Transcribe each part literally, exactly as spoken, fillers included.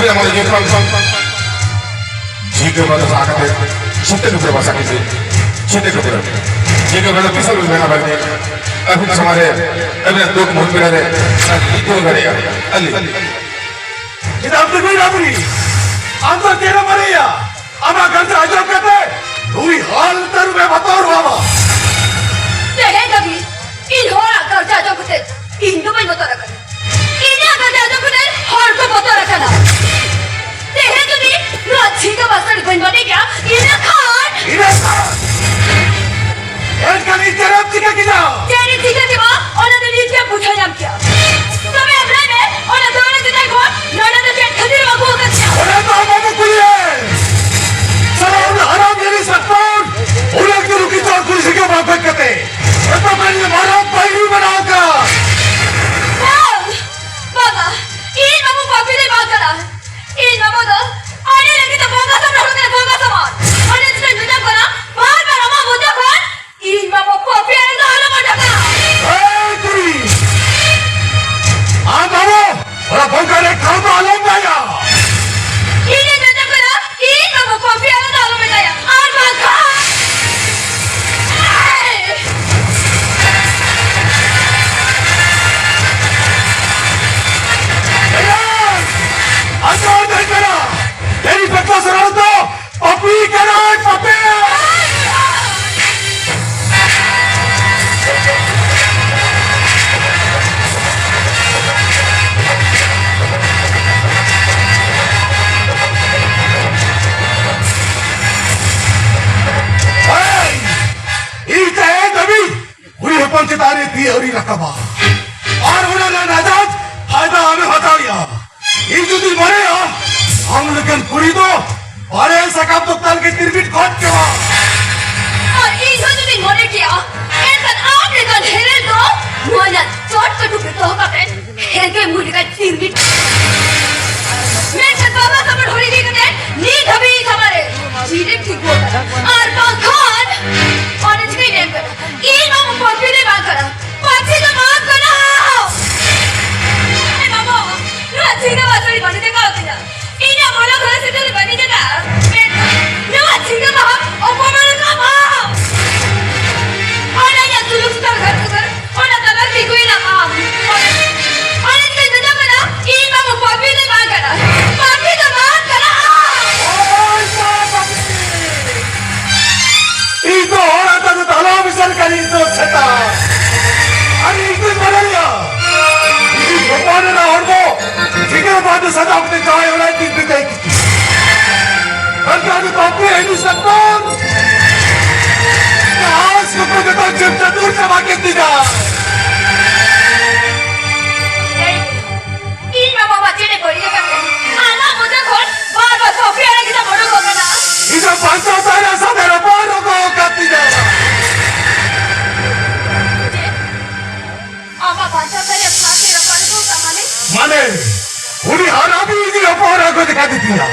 ᱟᱵᱚ ᱡᱚᱛᱚ ᱡᱤᱣᱤ ᱠᱚ ᱵᱟᱫᱚ ᱥᱟᱦᱟ ᱠᱟᱛᱮ ᱪᱷᱤᱛᱟᱹ ᱴᱩᱠᱨᱟᱹ ᱵᱟᱥᱟ ᱠᱤᱱ ᱪᱷᱤᱛᱟᱹ ᱴᱩᱠᱨᱟᱹ ᱡᱤᱣᱤ ᱠᱚ ᱵᱟᱫᱚ ᱛᱤᱥ ᱦᱚᱸ ᱵᱟᱵᱚᱱ ᱢᱮᱱᱟ ᱵᱟᱝ ᱡᱮ ᱟᱹᱵᱤᱱ ᱥᱚᱢᱟᱡᱽ ᱨᱮ ᱟᱹᱵᱤᱱᱟᱜ ᱫᱩᱠ ᱢᱩᱦᱩᱨ ᱵᱮᱲᱟ ᱨᱮ ᱟᱨ ᱵᱤᱫᱽᱫᱷᱟᱹ ᱫᱟᱲᱮᱭᱟᱜᱼᱟ᱾ ᱟᱹᱞᱤᱧ ᱪᱮᱫᱟᱜ ᱮᱢ ᱛᱤᱸᱜᱩᱭᱮᱱᱟ ᱵᱩᱲᱦᱤ? ᱟᱢ ᱫᱚ ᱪᱮᱫ ᱮᱢ ᱢᱚᱱᱮᱭᱟ? ᱟᱢᱟᱜ ᱠᱟᱛᱷᱟ ᱟᱸᱡᱚᱢ ᱠᱟᱛᱮ ᱱᱩᱭ ᱦᱟᱞ ᱛᱟᱹᱨᱩᱵ ᱮ ᱵᱚᱛᱚᱨᱚᱜᱼᱟ᱾ ᱛᱮᱦᱮᱧ ᱫᱷᱟᱹᱵᱤᱡ ᱤᱧ ᱦᱚᱲᱟᱜ ᱠᱟᱛᱷᱟ ᱟᱸᱡᱚᱢ ᱠᱟᱛᱮ ᱤᱧ ᱫᱚ ᱵᱟᱹᱧ ᱵᱚᱛᱚᱨ ᱟᱠᱟᱱᱟ᱾ ᱤᱧᱟᱜ ᱠᱟᱛᱷᱟ ᱟᱸᱡᱚᱢ ᱠᱟᱛᱮ ᱦᱚᱲ ᱠᱚ ᱵᱚᱛᱚᱨ ᱟᱠᱟᱱᱟ᱾ ᱛᱮᱦᱮᱧ ᱡᱩᱫᱤ ᱱᱚᱣᱟ ᱡᱷᱤᱸᱜᱟᱹ ᱵᱟᱥᱟᱲ ᱵᱟᱹᱧ ᱵᱟᱹᱜᱤ ᱠᱮᱭᱟ, ᱤᱱᱟᱹ ᱠᱷᱟᱱ ᱤᱱᱟᱹ ᱠᱷᱟᱱ ᱮᱱᱠᱷᱟᱱ ᱤᱧ ᱪᱮᱫ ᱮᱢ ᱪᱤᱠᱟᱹ ᱠᱮᱫᱟ? ᱪᱮᱫ ᱤᱧ ᱪᱤᱠᱟᱹ ᱠᱮᱫᱟ, ᱚᱱᱟ ᱫᱚ ᱱᱤᱛ ᱜᱮ ᱵᱩᱡᱷᱟᱹᱣ ᱧᱟᱢ ᱠᱮᱭᱟ᱾ ᱛᱚᱵᱮ ᱟᱢ ᱞᱟᱹᱭ ᱢᱮ, ᱚᱱᱟ ᱫᱟᱹᱣᱲᱟᱹ ᱪᱮᱛᱟᱱ ᱠᱷᱚᱱ ᱱᱚᱰᱮ ᱫᱚ ᱪᱮᱫ ᱠᱷᱟᱹᱛᱤᱨ ᱮᱢ ᱟᱹᱜᱩ ᱟᱠᱟᱫᱤᱧᱟ? ᱚᱱᱟ ᱫᱚ ᱟᱢ ᱵᱟᱵᱩ ᱠᱩᱞᱤᱭᱮᱢ᱾ ᱥᱟᱞᱟ ᱩᱱᱤ ᱦᱟᱨᱟᱢ ᱡᱤᱱᱤᱥ ᱰᱟᱠᱛᱟᱨ, ᱩᱱᱟᱹᱜ ᱡᱳᱨ ᱩᱠᱤ ᱪᱚᱨ ᱠᱩᱞᱤ ᱥᱤᱠᱟ ᱵᱟᱯᱮ ᱠᱟᱛᱮ᱾ ᱮᱛᱚ ᱠᱟᱹᱧ ᱢᱟᱨᱟᱝ ᱯᱟᱹᱭᱨᱤ ᱵᱮᱱᱟᱣ ᱠᱟᱜ᱾ ᱵᱟᱝ, ᱵᱟᱵᱟ, ᱤᱧ ᱵᱟᱵᱩ ᱯᱟᱯᱤ ᱫᱚᱭ ᱵᱟᱝ ᱠᱟᱱᱟ᱾ ᱤᱧ ᱵᱟᱵᱟ ᱫᱚ ᱟᱹᱰᱤ ᱞᱟᱹᱜᱤᱫ ᱛᱮ ᱵᱚᱸᱜᱟ ᱥᱚᱢᱟᱱ ᱦᱚᱲ ᱠᱟᱱᱟ, ᱵᱚᱸᱜᱟ ᱥᱚᱢᱟᱱ᱾ ᱚᱱᱟ ᱪᱤᱠᱟᱹᱧ ᱢᱮᱛᱟᱢ ᱠᱟᱱᱟ, ᱵᱟᱨ ᱵᱟᱨ ᱟᱢᱟᱜ ᱢᱚᱪᱟ ᱠᱷᱚᱱ ᱤᱧ ᱵᱟᱵᱟ ᱯᱟᱯᱤ ᱟᱲᱟᱝ ᱫᱚ ᱟᱞᱚᱢ ᱚᱰᱚᱠᱟ᱾ ᱮᱭ ᱠᱩᱲᱤ! ᱟᱢ ᱵᱟᱵᱟ, ᱚᱱᱟ ᱵᱚᱸᱜᱟ ᱨᱮ ᱴᱷᱟᱶ ᱫᱚ ᱟᱞᱚᱢ ᱮᱢᱟᱭᱟ᱾ ᱤᱧᱤᱧ ᱢᱮᱛᱟᱢ ᱠᱟᱱᱟ, ᱤᱧ ᱵᱟᱵᱟ ᱯᱟᱯᱤ ᱟᱲᱟᱝ ᱫᱚ ᱟᱞᱚᱢ ᱮᱢᱟᱭᱟ᱾ ᱟᱨ ᱵᱟᱝᱠᱷᱟᱱ ᱮᱭ! ᱟᱸᱡᱚᱢ ᱫᱟᱹᱧ ᱠᱟᱱᱟ, ᱰᱮᱨᱤ ᱯᱮᱠᱴᱟ ᱥᱚᱨᱟᱣ ᱫᱚ ᱯᱟᱯᱤ ᱠᱟᱱᱟᱭ, ᱯᱟᱯᱤ! ᱦᱮᱭ! ᱤᱧ ᱛᱟᱦᱮᱸ ᱫᱷᱟᱹᱵᱤᱡ ᱠᱩᱲᱤ ᱦᱚᱯᱚᱱ ᱪᱮᱛᱟᱱ ᱨᱮ ᱛᱤ ᱟᱹᱣᱨᱤ ᱨᱟᱠᱟᱵᱟ᱾ ᱟᱨ ᱚᱱᱟ ᱨᱮᱱᱟᱜ ᱱᱟᱡᱟᱭᱡ ᱯᱷᱟᱭᱫᱟ ᱟᱢᱮᱢ ᱦᱟᱛᱟᱣᱮᱜᱼᱟ᱾ ᱤᱧ ᱡᱩᱫᱤ ᱢᱚᱱᱮᱭᱟ, ᱟᱢ ᱞᱮᱠᱟᱱ ᱠᱩᱲᱤ ᱫᱚ ᱵᱟᱨᱭᱟ ᱥᱟᱠᱟᱢ ᱫᱚ ᱛᱟᱞ ᱜᱮ ᱛᱤᱨᱢᱤᱴ ᱠᱷᱚᱡ ᱠᱚᱣᱟ᱾ ᱟᱨ ᱤᱧ ᱦᱚᱸ ᱡᱩᱫᱤᱧ ᱢᱚᱱᱮ ᱠᱮᱭᱟ, ᱮᱱᱠᱷᱟᱱ ᱟᱢ ᱞᱮᱠᱟᱱ ᱦᱮᱨᱮᱞ ᱫᱚ ᱱᱚᱣᱟ ᱨᱮᱱᱟᱜ ᱪᱚᱴ ᱠᱟᱹᱴᱩᱵ ᱨᱮ ᱫᱚᱦᱚ ᱠᱟᱛᱮ ᱦᱮᱸᱫᱮ ᱢᱩ ᱞᱮᱠᱟ ᱛᱤᱨᱢᱤᱴ᱾ ᱢᱮᱱᱠᱷᱟᱱ ᱵᱟᱵᱟ ᱥᱟᱢᱟᱝ ᱦᱚᱲ ᱤᱫᱤ ᱠᱟᱛᱮ ᱱᱤᱛ ᱦᱟᱹᱵᱤᱡ ᱤᱧ ᱥᱟᱢᱟᱝ ᱨᱮ ᱡᱤᱞᱮᱢ ᱛᱤᱸᱜᱩ ᱟᱠᱟᱫᱟ᱾ ᱟᱨ ᱵᱟᱝᱠᱷᱟᱱ ᱚᱱᱮ ᱪᱤᱠᱟᱹᱧ ᱞᱟᱹᱭ ᱟᱢ ᱠᱟᱱᱟ, ᱤᱧ ᱢᱟ ᱯᱟᱹᱯᱤ ᱫᱚ ᱵᱟᱝ ᱠᱟᱱᱟ, ᱯᱟᱹᱯᱤ ᱫᱚ ᱵᱟᱝ ᱠᱟᱱᱟ᱾ ᱮ ᱵᱟᱵᱟ, ᱱᱚᱣᱟ ᱡᱷᱤᱸᱜᱟᱹ ᱵᱟᱥᱟᱲᱤ ᱵᱟᱹᱧ ᱫᱮᱠᱷᱟᱣ ᱟᱹᱛᱤᱧᱟ᱾ ᱠᱟᱹᱨᱤ ᱫᱚ ᱥᱮᱛᱟ᱾ ᱟᱨ ᱤᱧ ᱫᱚᱧ ᱵᱟᱰᱟᱭᱟ, ᱤᱧ ᱦᱚᱯᱚᱱ ᱮᱨᱟ ᱦᱚᱲᱢᱚ ᱴᱷᱤᱠᱟᱹ ᱵᱟᱫ ᱥᱟᱡᱟᱣ ᱠᱟᱛᱮ ᱡᱟᱶᱟᱭ ᱚᱲᱟᱜ ᱛᱤᱧ ᱵᱤᱫᱟᱹᱭ ᱠᱮᱫᱮᱭᱟ᱾ ᱢᱮᱱᱠᱷᱟᱱ ᱩᱱᱤ ᱵᱟᱯᱩ ᱦᱤᱱᱫᱩ ᱥᱟᱛᱚᱢ ᱡᱟᱦᱟᱸ ᱥᱩᱠᱨᱚ ᱡᱚᱛᱚ ᱪᱩᱯ ᱪᱟᱹᱫᱩᱨ ᱪᱟᱵᱟ ᱠᱮᱫ ᱛᱤᱧᱟ᱾ ᱤᱧ ᱵᱟᱵᱟ ᱢᱟ ᱪᱮᱫ ᱮ ᱵᱟᱹᱲᱤᱡ ᱟᱠᱟᱫ ᱛᱟᱭᱟ? ᱟᱢᱟᱜ ᱢᱚᱪᱟ ᱠᱷᱚᱱ ᱵᱟᱨ ᱵᱟᱨ ᱥᱚᱯᱷᱤᱭᱟ ᱨᱮ ᱠᱤᱛᱟᱹ ᱚᱰᱚᱠᱚᱜ ᱠᱟᱱᱟ᱾ ᱤᱧ ᱫᱚ ᱵᱟᱧᱪᱟᱣ ᱛᱟᱦᱮᱱᱟ ᱥᱟᱫᱷᱟᱨᱚᱱ ᱵᱟᱝ ᱨᱚᱠᱚ ᱠᱟᱛᱤᱧᱟ᱾ ᱪᱮᱫ? ᱟᱢᱟᱜ ᱵᱟᱧᱪᱟᱣ ᱛᱟᱦᱮᱱ ᱥᱟᱶᱛᱮ ᱨᱚᱯᱚᱲ ᱫᱚ ᱛᱟᱢᱟᱱᱮ? ᱢᱟᱱᱮ, ᱩᱱᱤ ᱦᱟᱨᱟᱢᱤ ᱤᱧ ᱦᱚᱯᱚᱱ ᱮᱨᱟ ᱠᱚ ᱫᱮᱠᱷᱟ ᱫᱤᱛᱤᱧᱟ᱾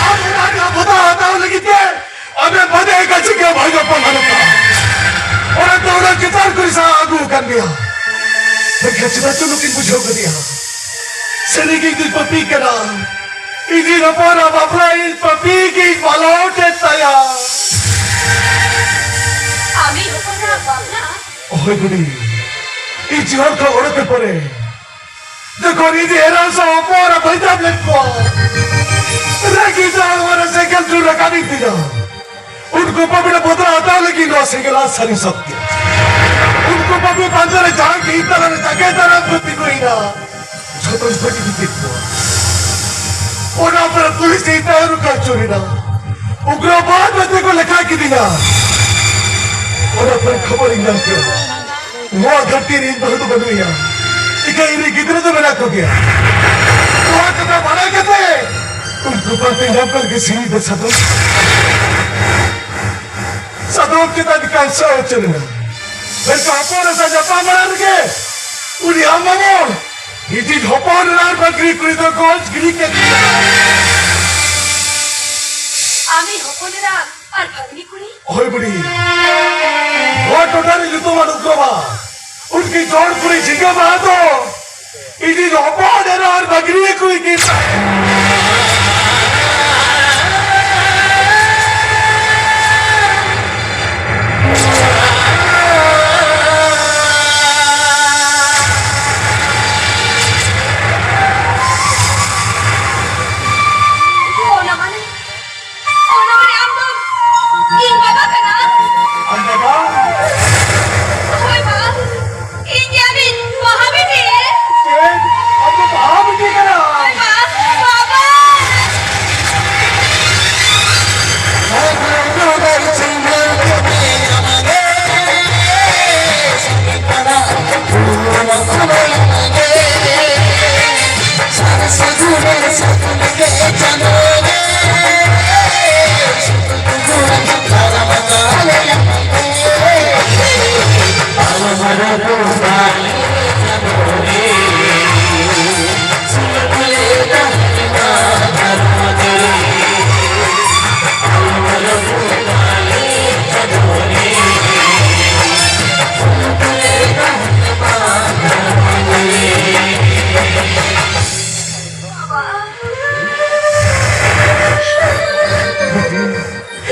ᱟᱢ ᱚᱱᱟ ᱨᱮᱭᱟᱜ ᱵᱚᱫᱚᱞ ᱦᱟᱛᱟᱣ ᱞᱟᱹᱜᱤᱫ ᱛᱮ ᱟᱢᱮ ᱵᱟᱫᱮ ᱠᱟᱪᱷᱤ ᱠᱮ ᱵᱷᱟᱡᱚ ᱯᱟᱞᱟᱱ ᱠᱟ᱾ ᱚᱱᱟ ᱛᱮ ᱚᱱᱟ ᱪᱮᱛᱟᱱ ᱠᱚᱨᱮ ᱥᱟ ᱟᱹᱜᱩ ᱟᱠᱟᱱ ᱜᱮᱭᱟ᱾ ᱢᱮᱱᱠᱷᱟᱱ ᱪᱮᱫᱟᱜ ᱪᱚ ᱱᱩᱠᱤᱱ ᱵᱩᱡᱷᱟᱹᱣ ᱠᱮᱫᱮᱭᱟ᱾ ᱥᱟᱹᱨᱤ ᱜᱮ ᱤᱧ ᱫᱚᱧ ᱯᱟᱹᱯᱤ ᱠᱟᱱᱟ᱾ ᱤᱧ ᱨᱤᱱ ᱦᱚᱯᱚᱱ ᱮᱨᱟ ᱵᱟᱯᱞᱟ ᱤᱧ ᱯᱟᱹᱯᱤ ᱜᱤᱧ ᱯᱟᱞᱚᱴ ᱮᱫ ᱛᱟᱭᱟ᱾ ᱟᱢᱤᱡ ᱦᱚᱯᱚᱱ ᱮᱨᱟ ᱵᱟᱯᱞᱟ? ᱦᱳᱭ ᱵᱩᱰᱤ, ᱤᱧ ᱡᱤᱭᱚᱱ ᱠᱷᱚᱱ ᱚᱰᱚᱠ ᱯᱚᱨᱮ ᱡᱚᱠᱷᱚᱱ ᱤᱧ ᱮᱨᱟ ᱥᱟᱶ ᱦᱚᱯᱚᱱ ᱮᱨᱟ ᱵᱟᱹᱧ ᱧᱟᱢ ᱞᱮᱫ ᱠᱚᱣᱟ, ᱨᱟᱹᱜᱤ ᱛᱮ ᱦᱚᱲᱢᱚ ᱨᱮ ᱥᱮᱸᱜᱮᱞ ᱡᱩᱞ ᱨᱟᱠᱟᱵ ᱤᱧ ᱛᱤᱧᱟ᱾ ᱩᱱᱠᱩ ᱯᱟᱯᱤ ᱵᱚᱫᱞᱟ ᱦᱟᱛᱟᱣ ᱞᱟᱹᱜᱤᱫ ᱱᱚᱣᱟ ᱥᱮᱸᱜᱮᱞ ᱟᱨ ᱥᱟᱹᱨᱤ ᱥᱚᱛᱭᱚ᱾ ᱩᱱᱠᱩ ᱯᱟᱯᱤ ᱯᱟᱸᱡᱟ ᱨᱮ ᱡᱟᱦᱟᱸ ᱜᱮ ᱤᱧ ᱛᱟᱞᱟ ᱨᱮ ᱡᱟᱸᱜᱮ ᱫᱟᱨᱟᱢ ᱠᱚ ᱛᱤᱸᱜᱩᱭᱮᱱᱟ, ᱡᱷᱚᱛᱚᱧ ᱵᱟᱹᱜᱤ ᱠᱮᱫ ᱠᱚᱣᱟ᱾ ᱚᱱᱟ ᱯᱚᱨᱮ ᱯᱩᱞᱤᱥ ᱤᱧ ᱛᱟᱭᱚᱢ ᱨᱮᱠᱚ ᱟᱹᱪᱩᱨᱮᱱᱟ᱾ ᱩᱜᱽᱨᱚᱵᱟᱫ ᱢᱮᱱᱛᱮ ᱠᱚ ᱞᱮᱠᱷᱟ ᱠᱤᱫᱤᱧᱟ᱾ ᱚᱱᱟ ᱯᱚᱨᱮ ᱠᱷᱚᱵᱚᱨᱤᱧ ᱧᱟᱢ ᱠᱮᱫᱟ, ᱱᱚᱣᱟ ᱫᱷᱟᱹᱨᱛᱤ ᱨᱮ ᱤᱧ ᱵᱟᱹᱦᱩ ᱫᱚ ᱵᱟᱹᱱᱩᱭᱟ, ᱮᱠᱷᱟᱱ ᱤᱧ ᱨᱮᱱ ᱜᱤᱫᱽᱨᱟᱹ ᱫᱚ ᱢᱮᱱᱟᱜ ᱠᱚᱜᱮᱭᱟ᱾ ᱱᱚᱣᱟ ᱠᱟᱛᱷᱟ ᱵᱟᱲᱟᱭ ᱠᱟᱛᱮ ᱩᱱᱠᱩ ᱵᱟᱝᱛᱮ ᱧᱟᱢ ᱠᱟᱛᱮ ᱥᱤᱨᱤᱧ ᱫᱚ ᱥᱟᱫᱚᱢ, ᱥᱟᱫᱚᱢ ᱪᱮᱛᱟᱱ ᱠᱟᱱᱥᱟ ᱦᱚᱪᱚ ᱞᱮᱱᱟ᱾ ᱢᱮᱱᱠᱷᱟᱱ ᱦᱚᱯᱚᱱ ᱮᱨᱟ ᱥᱟᱶ ᱧᱟᱯᱟᱢ ᱢᱟᱲᱟᱝ ᱨᱮᱜᱮ ᱩᱱᱤ ᱟᱢ ᱢᱟᱢᱚ ᱤᱧᱤᱡ ᱦᱚᱯᱚᱱ ᱮᱨᱟ ᱟᱨ ᱵᱟᱹᱜᱽᱨᱤ ᱠᱩᱲᱤ ᱫᱚ ᱜᱚᱡ ᱜᱤᱰᱤ ᱠᱮᱫ ᱠᱤᱱᱟ᱾ ᱟᱢᱤᱡ ᱦᱚᱯᱚᱱ ᱮᱨᱟ ᱟᱨ ᱵᱷᱟᱹᱜᱽᱱᱤ ᱠᱩᱲᱤ? ᱦᱳᱭ ᱵᱩᱰᱷᱤ, ᱱᱚᱣᱟ ᱴᱚᱴᱷᱟ ᱨᱮ ᱧᱩᱛᱩᱢᱟᱱ ᱩᱜᱽᱨᱚᱵᱟ, ᱩᱱᱠᱤᱱ ᱡᱚᱲ ᱠᱩᱲᱤ ᱡᱷᱤᱸᱜᱟᱹ ᱵᱟᱦᱟ ᱫᱚ ᱤᱧᱤᱡ ᱦᱚᱯᱚᱱ ᱮᱨᱟ ᱟᱨ ᱵᱟᱹᱜᱽᱨᱤ ᱠᱩᱲᱤ ᱠᱤᱱ ᱚᱱᱟ ᱢᱟᱱᱮ, ᱚᱱᱟ ᱢᱟᱱᱮ ᱟᱢ ᱫᱚ ᱤᱧ ᱵᱟᱵᱟ ᱠᱟᱱᱟᱢ? ᱟᱢ ᱵᱟᱵᱟ?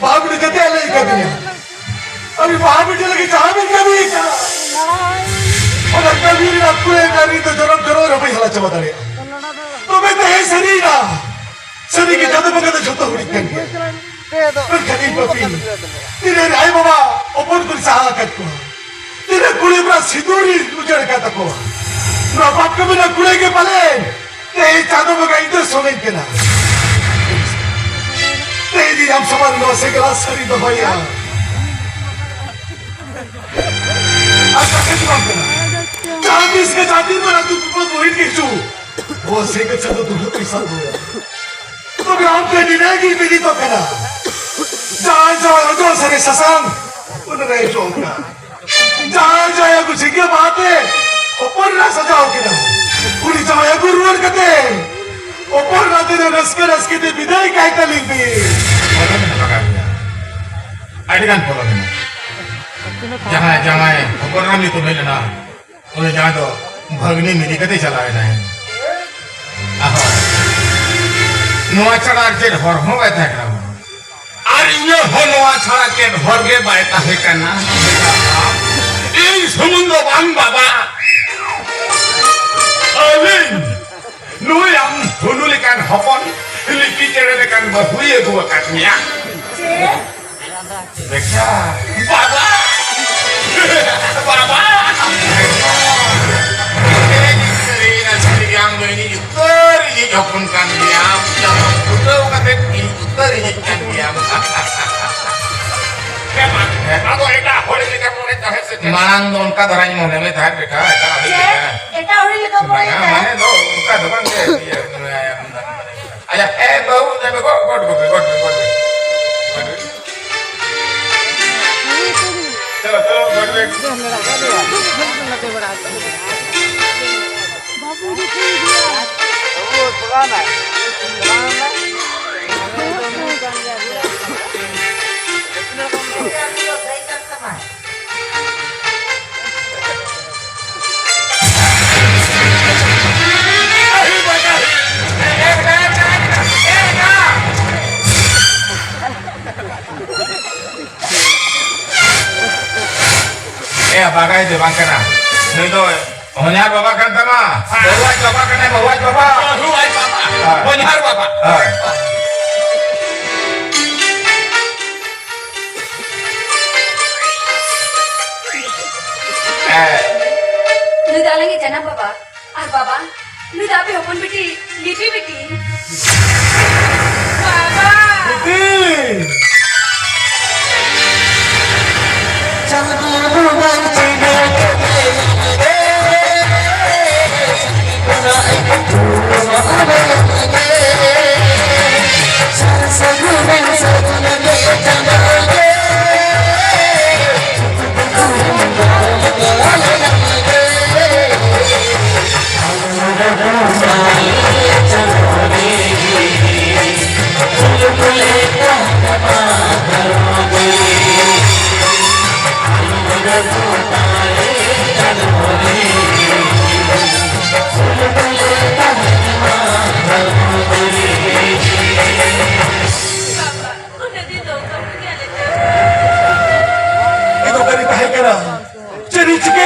ᱵᱟᱢ ᱡᱟᱛᱮ ᱞᱟᱹᱭ ᱠᱟᱫᱤᱧᱟ᱾ ᱟᱢ ᱵᱟᱢ ᱡᱟᱛᱮ ᱞᱟᱹᱜᱤᱫ ᱡᱟᱦᱟᱸ ᱵᱤᱱ ᱠᱟᱹᱢᱤ ᱠᱟᱱᱟ᱾ ᱚᱱᱟ ᱠᱟᱹᱢᱤ ᱨᱮᱱᱟᱜ ᱠᱩᱲᱟᱹᱭ ᱫᱟᱨᱮ ᱫᱚ ᱡᱚᱱᱚᱢ ᱡᱚᱱᱚᱢ ᱨᱮ ᱵᱟᱹᱧ ᱦᱟᱞᱟ ᱪᱟᱵᱟ ᱫᱟᱲᱮᱭᱟᱜᱼᱟ᱾ ᱛᱚᱵᱮ ᱛᱮᱦᱮᱧ ᱥᱟᱹᱨᱤᱭᱮᱱᱟ᱾ ᱥᱟᱹᱨᱤ ᱜᱮ ᱪᱟᱸᱫᱚ ᱵᱚᱸᱜᱟ ᱫᱚ ᱡᱷᱚᱛᱚ ᱦᱚᱲᱤᱡ ᱠᱟᱱ ᱜᱮᱭᱟ᱾ ᱢᱮᱱᱠᱷᱟᱱ ᱤᱧ ᱵᱟᱹᱯᱤ ᱛᱤᱱᱟᱹᱜ ᱟᱭᱳ ᱵᱟᱵᱟ ᱦᱚᱯᱚᱱ ᱠᱚᱧ ᱥᱟᱦᱟ ᱟᱠᱟᱫ ᱠᱚᱣᱟ᱾ ᱛᱤᱱᱟᱹᱜ ᱠᱩᱲᱤ ᱦᱚᱯᱚᱱᱟᱜ ᱥᱤᱸᱫᱩᱨᱤᱧ ᱩᱡᱟᱹᱲ ᱟᱠᱟᱫ ᱛᱟᱠᱚᱣᱟ᱾ ᱱᱚᱣᱟ ᱯᱟᱯ ᱠᱟᱹᱢᱤ ᱨᱮᱱᱟᱜ ᱠᱩᱲᱟᱹᱭ ᱜᱮ ᱯᱟᱞᱮᱱ ᱛᱮᱦᱮᱧ ᱪᱟᱸᱫᱚ ᱵᱚᱸᱜᱟ ᱤᱧ ᱫᱚ ᱥᱚᱸᱜᱮᱧ ᱠᱟᱱᱟ᱾ ᱛᱮᱦᱮᱧ ᱤᱧ ᱟᱢ ᱥᱟᱢᱟᱝ ᱨᱮ ᱱᱚᱣᱟ ᱥᱮᱸᱜᱮᱞ ᱟᱥ ᱥᱟᱹᱨᱤ ᱫᱚᱦᱚᱭᱟ᱾ ᱛᱤᱥ ᱜᱮ ᱡᱟᱹᱛᱤ ᱢᱟᱨᱟᱝ ᱫᱩᱠ ᱵᱤᱯᱚᱫ ᱵᱚᱦᱤᱱ ᱠᱤᱪᱷᱩ᱾ ᱵᱚᱥ ᱜᱮ ᱪᱟᱸᱫᱚ ᱫᱩᱞᱟᱹᱲ ᱯᱮᱥᱟ ᱫᱩᱞᱟᱹᱲ᱾ ᱛᱚᱵᱮ ᱟᱢ ᱛᱮ ᱱᱤᱱᱟᱹᱜ ᱜᱮ ᱢᱤᱫ ᱛᱚ ᱠᱟᱱᱟ᱾ ᱡᱟᱦᱟᱸᱭ ᱡᱟᱦᱟᱸᱭ ᱚᱡᱚᱜ ᱥᱟᱨᱮ ᱥᱟᱥᱟᱝ, ᱩᱱᱤ ᱨᱮ ᱡᱚᱢ ᱠᱟᱱᱟ᱾ ᱡᱟᱦᱟᱸᱭ ᱡᱟᱦᱟᱸᱭ ᱟᱹᱜᱩ ᱡᱷᱤᱸᱜᱟᱹ ᱵᱟᱦᱟᱛᱮ ᱦᱚᱯᱚᱱ ᱨᱮᱱᱟᱜ ᱥᱟᱡᱟᱣ ᱠᱮᱫᱟ᱾ ᱩᱱᱤ ᱡᱟᱦᱟᱸᱭ ᱟᱹᱜᱩ ᱨᱩᱣᱟᱹᱲ ᱠᱟᱛᱮ ᱦᱚᱯᱚᱱ ᱨᱮᱱᱟᱜ ᱛᱤᱱᱟᱹᱜ ᱨᱟᱹᱥᱠᱟᱹ ᱨᱟᱹᱥᱠᱤ ᱛᱮ ᱵᱤᱫᱟᱹᱭ ᱠᱟᱭ ᱛᱟᱞᱤᱧ ᱵᱤᱱ᱾ ᱯᱚᱞᱚᱢ ᱮᱱᱟ ᱵᱟᱜᱟᱱ ᱨᱮᱭᱟᱜ᱾ ᱟᱹᱰᱤ ᱜᱟᱱ ᱯᱚᱞᱚᱢ ᱮᱱᱟ᱾ ᱡᱟᱦᱟᱸᱭ ᱡᱟᱶᱟᱭ ᱦᱚᱯᱚᱱ ᱨᱮᱱᱟᱜ ᱧᱩᱛᱩᱢ ᱦᱮᱡ ᱞᱮᱱᱟ, ᱩᱱᱤ ᱡᱟᱦᱟᱸᱭ ᱫᱚ ᱵᱷᱟᱹᱜᱽᱱᱤ ᱢᱤᱫ ᱠᱟᱛᱮ ᱪᱟᱞᱟᱣ ᱮᱱᱟᱭ᱾ ᱟᱦᱟ᱾ ᱱᱚᱣᱟ ᱪᱷᱟᱲᱟ ᱟᱨ ᱪᱮᱫ ᱦᱚᱨ ᱦᱚᱸ ᱵᱟᱭ ᱛᱟᱦᱮᱸ ᱠᱟᱱᱟ᱾ ᱟᱨ ᱤᱧᱟᱹᱜ ᱦᱚᱸ ᱱᱚᱣᱟ ᱪᱷᱟᱲᱟ ᱪᱮᱫ ᱦᱚᱨ ᱜᱮ ᱵᱟᱭ ᱛᱟᱦᱮᱸ ᱠᱟᱱᱟ᱾ ᱤᱧ ᱥᱩᱢᱩᱝ ᱫᱚ ᱵᱟᱝ ᱵᱟᱵᱟ, ᱟᱹᱞᱤᱧ ᱱᱩᱭ ᱟᱢ ᱦᱩᱱᱩ ᱞᱮᱠᱟᱱ ᱦᱚᱯᱚᱱ, ᱞᱤᱯᱤ ᱪᱮᱬᱮ ᱞᱮᱠᱟᱱ ᱵᱟᱹᱦᱩᱭ ᱟᱹᱜᱩ ᱟᱠᱟᱫ ᱢᱮᱭᱟ᱾ ᱪᱮᱫ? ᱵᱮᱠᱷᱟ᱾ ᱵᱟᱵᱟ! ᱵᱟᱵᱟ! ᱥᱟᱹᱨᱤ ᱜᱮᱭᱟᱢ ᱫᱚ ᱤᱧᱤᱡ ᱩᱛᱟᱹᱨ ᱤᱧᱤᱡ ᱦᱚᱯᱚᱱ ᱠᱟᱱ ᱜᱮᱭᱟᱢ᱾ ᱡᱟᱦᱟᱸ ᱯᱷᱩᱴᱟᱹᱣ ᱠᱟᱛᱮ ᱤᱧ ᱩᱛᱟᱹᱨ ᱤᱧᱤᱡ ᱠᱟᱱ ᱜᱮᱭᱟᱢ᱾ ᱦᱮᱸ, ᱢᱟ, ᱟᱫᱚ ᱮᱴᱟᱜ ᱦᱚᱲ ᱞᱮᱠᱟ ᱢᱚᱱᱮ ᱛᱟᱦᱮᱸ ᱥᱮ ᱪᱮᱫ? ᱢᱟᱲᱟᱝ ᱫᱚ ᱚᱱᱠᱟ ᱫᱷᱟᱨᱟᱧ ᱢᱚᱱᱮ ᱞᱮᱫ ᱛᱟᱦᱮᱸᱫ ᱵᱮᱴᱟ, ᱮᱴᱟᱜ ᱦᱚᱲ ᱪᱮᱫ? ᱞᱮᱠᱟ᱾ ᱮᱴᱟᱜ ᱦᱚᱲ ᱞᱮᱠᱟ ᱢᱚᱱᱮ ᱵᱟᱝᱟ, ᱛᱟᱦᱮᱸᱫ? ᱢᱟᱱᱮ ᱫᱚ ᱚᱱᱠᱟ ᱫᱚ ᱵᱟᱝ ᱜᱮ, ᱤᱭᱟᱹ, ᱟᱪᱪᱷᱟ, ᱮ ᱵᱟᱹᱵᱩ, ᱮ ᱵᱟᱹᱵᱩ, ᱜᱚᱰ, ᱜᱚᱰ, ᱜᱚᱰ, ᱜᱚᱰ, ᱜᱚᱰ, ᱜᱚᱰ᱾ ᱪᱚᱞᱚ, ᱪᱚᱞᱚ, ᱜᱚᱰ, ᱜᱚᱰ᱾ ᱵᱟᱹᱵᱩ, ᱛᱷᱚᱲᱟ ᱱᱟ᱾ ᱮ, ᱵᱟᱜᱟᱭ ᱫᱚ ᱵᱟᱝ ᱠᱟᱱᱟ᱾ ᱱᱩᱭ ᱫᱚ ᱦᱚᱧᱦᱟᱨ ᱵᱟᱵᱟ ᱠᱟᱱ ᱛᱟᱢᱟ᱾ ᱵᱟᱹᱦᱩ ᱟᱡ ᱵᱟᱵᱟ ᱠᱟᱱᱟᱭ, ᱵᱟᱹᱦᱩ ᱟᱡ ᱵᱟᱵᱟ᱾ ᱵᱟᱹᱦᱩ ᱟᱡ ᱵᱟᱵᱟ᱾ ᱦᱳᱭ᱾ ᱦᱚᱧᱦᱟᱨ ᱵᱟᱵᱟ᱾ ᱦᱳᱭ᱾ ᱦᱮᱸ᱾ ᱱᱩᱭ ᱫᱚ ᱟᱞᱟᱝᱤᱡ ᱡᱟᱱᱟᱢ ᱵᱟᱵᱟ᱾ ᱟᱨ ᱵᱟᱵᱟ, ᱱᱩᱭ ᱫᱚ ᱟᱯᱮ ᱦᱚᱯᱚᱱ ᱵᱤᱴᱤ, ᱞᱤᱯᱤ ᱵᱤᱴᱤ᱾ ᱵᱟᱵᱟ! ᱵᱤᱴᱤ! ᱪᱟᱸᱫᱚ ᱵᱚᱸᱜᱟ ᱪᱮᱱᱮ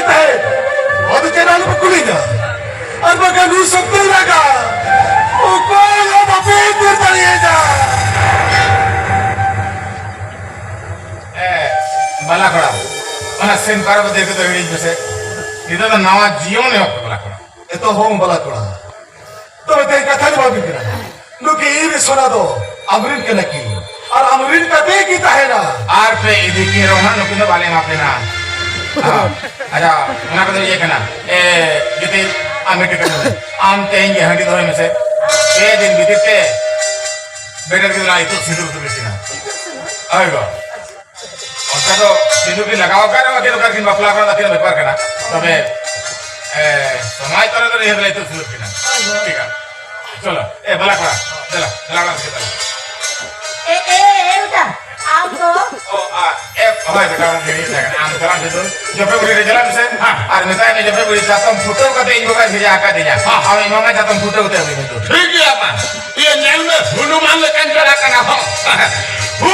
ᱟᱫᱚ ᱪᱮᱫ ᱟᱞᱚᱯᱮ ᱠᱩᱞᱤᱧᱟ᱾ ᱟᱨ ᱵᱟᱠᱷᱟᱱ ᱩᱱ ᱥᱚᱠᱛᱚᱭ ᱨᱟᱜᱟ, ᱚᱠᱚᱭ ᱦᱚᱸ ᱵᱟᱯᱮ ᱩᱫᱷᱟᱹᱨ ᱫᱟᱲᱮᱭᱟᱧᱟ᱾ ᱮ, ᱵᱟᱞᱟ ᱠᱚᱲᱟ, ᱚᱱᱟ ᱥᱮᱱ ᱯᱟᱨᱚᱢ ᱫᱮ ᱠᱚᱫᱚ ᱦᱤᱲᱤᱧ ᱢᱮᱥᱮ᱾ ᱱᱤᱛᱚᱜ ᱫᱚ ᱱᱟᱣᱟ ᱡᱤᱭᱚᱱ ᱮᱦᱚᱵ ᱯᱮ, ᱵᱟᱞᱟ ᱠᱚᱲᱟ᱾ ᱮᱛᱚᱦᱚᱵ ᱵᱟᱞᱟ ᱠᱚᱲᱟ᱾ ᱛᱚᱵᱮ ᱛᱮᱦᱮᱧ ᱠᱟᱛᱷᱟ ᱫᱚ ᱵᱟᱵᱤᱱ ᱠᱟᱱᱟ᱾ ᱱᱩᱠᱤᱱ ᱤᱨ ᱥᱚᱱᱟ ᱫᱚ ᱟᱢᱨᱤᱱ ᱠᱟᱱᱟ ᱠᱤᱱ᱾ ᱟᱨ ᱟᱢᱨᱤᱱ ᱠᱟᱛᱮ ᱠᱤᱱ ᱛᱟᱦᱮᱱᱟ᱾ ᱟᱨ ᱯᱮ ᱤᱫᱤ ᱠᱤᱱ ᱨᱮᱦᱚᱸ ᱱᱩᱠᱤᱱ ᱫᱚ ᱵᱟᱞᱮ ᱮᱢᱟ ᱯᱮᱱᱟ᱾ ᱦᱮᱸ᱾ ᱟᱪᱪᱷᱟ, ᱚᱱᱟ ᱠᱚᱫᱚ ᱤᱭᱟᱹ ᱠᱟᱱᱟ᱾ ᱮ, ᱡᱩᱫᱤ ᱟᱢ ᱢᱤᱫᱴᱮᱱ ᱠᱟᱹᱢᱤ ᱢᱮ᱾ ᱟᱢ ᱛᱮᱦᱮᱧ ᱜᱮ ᱦᱟᱺᱰᱤ ᱫᱚᱦᱚᱭ ᱢᱮᱥᱮ᱾ ᱯᱮ ᱫᱤᱱ ᱵᱷᱤᱛᱤᱨ ᱛᱮ ᱵᱮᱴᱟᱨ ᱜᱤᱫᱽᱨᱟᱹ ᱤᱛᱩᱫ ᱥᱤᱸᱫᱩᱨ ᱫᱚ ᱢᱮᱥᱮ ᱱᱟ᱾ ᱦᱳᱭ ᱜᱚ᱾ ᱚᱱᱠᱟ ᱫᱚ ᱥᱤᱸᱫᱩᱨ ᱠᱤᱱ ᱞᱟᱜᱟᱣ ᱟᱠᱟᱫ ᱨᱮᱦᱚᱸ ᱟᱹᱠᱤᱱ ᱚᱠᱟ ᱨᱮᱠᱤᱱ ᱵᱟᱯᱞᱟ ᱠᱟᱱᱟ, ᱟᱹᱠᱤᱱᱟᱜ ᱵᱮᱯᱟᱨ ᱠᱟᱱᱟ᱾ ᱛᱚᱵᱮ, ᱮ, ᱥᱚᱢᱟᱡᱽ ᱛᱟᱞᱟ ᱫᱚ ᱱᱤᱭᱟᱹ ᱫᱚ ᱤᱛᱩᱫ ᱥᱤᱸᱫᱩᱨ ᱠᱤᱱᱟ᱾ ᱴᱷᱤᱠ ᱜᱮᱭᱟ᱾ ᱪᱚᱞᱚ, ᱮ, ᱵᱟᱞᱟ ᱠᱚᱲᱟ, ᱫᱮᱞᱟ, ᱫᱮᱞᱟ ᱚᱲᱟᱜ ᱥᱮᱫ ᱫᱮᱞᱟ᱾ ᱮ, ᱮ, ᱮ, ᱵᱮᱴᱟ, ᱟᱢ ᱫᱚ? ᱚ, ᱟ, ᱮ, ᱦᱳᱭ ᱵᱮᱴᱟ, ᱚᱱᱟ ᱜᱮ ᱛᱟᱦᱮᱸ ᱠᱟᱱᱟ᱾ ᱟᱢ ᱪᱟᱞᱟᱜ ᱢᱮ ᱛᱚ᱾ ᱡᱚᱯᱮ ᱵᱩᱲᱦᱤ ᱨᱮ ᱪᱟᱞᱟᱜ ᱢᱮᱥᱮ᱾ ᱦᱮᱸ᱾ ᱟᱨ ᱢᱮᱛᱟᱭ ᱢᱮ, ᱡᱚᱯᱮ ᱵᱩᱲᱦᱤ ᱪᱟᱛᱚᱢ ᱯᱷᱩᱴᱟᱹᱣ ᱠᱟᱛᱮ ᱤᱧ ᱵᱟᱵᱟᱭ ᱵᱷᱮᱡᱟ ᱟᱠᱟᱫᱤᱧᱟ᱾ ᱦᱮᱸ᱾ ᱟᱢ ᱤᱧ ᱢᱟᱢᱟ ᱪᱟᱛᱚᱢ ᱯᱷᱩᱴᱟᱹᱣ ᱠᱟᱛᱮ ᱟᱹᱜᱩᱭ ᱢᱮ ᱛᱚ᱾ ᱴᱷᱤᱠ ᱜᱮᱭᱟ ᱢᱟ᱾ ᱤᱭᱟᱹ ᱧᱮᱞ ᱢᱮ, ᱦᱩᱱᱩᱢᱟᱱ ᱞᱮᱠᱟᱧ ᱪᱟᱞᱟᱜ ᱠᱟᱱᱟ᱾ ᱦᱚᱸ᱾ ᱦᱩ᱾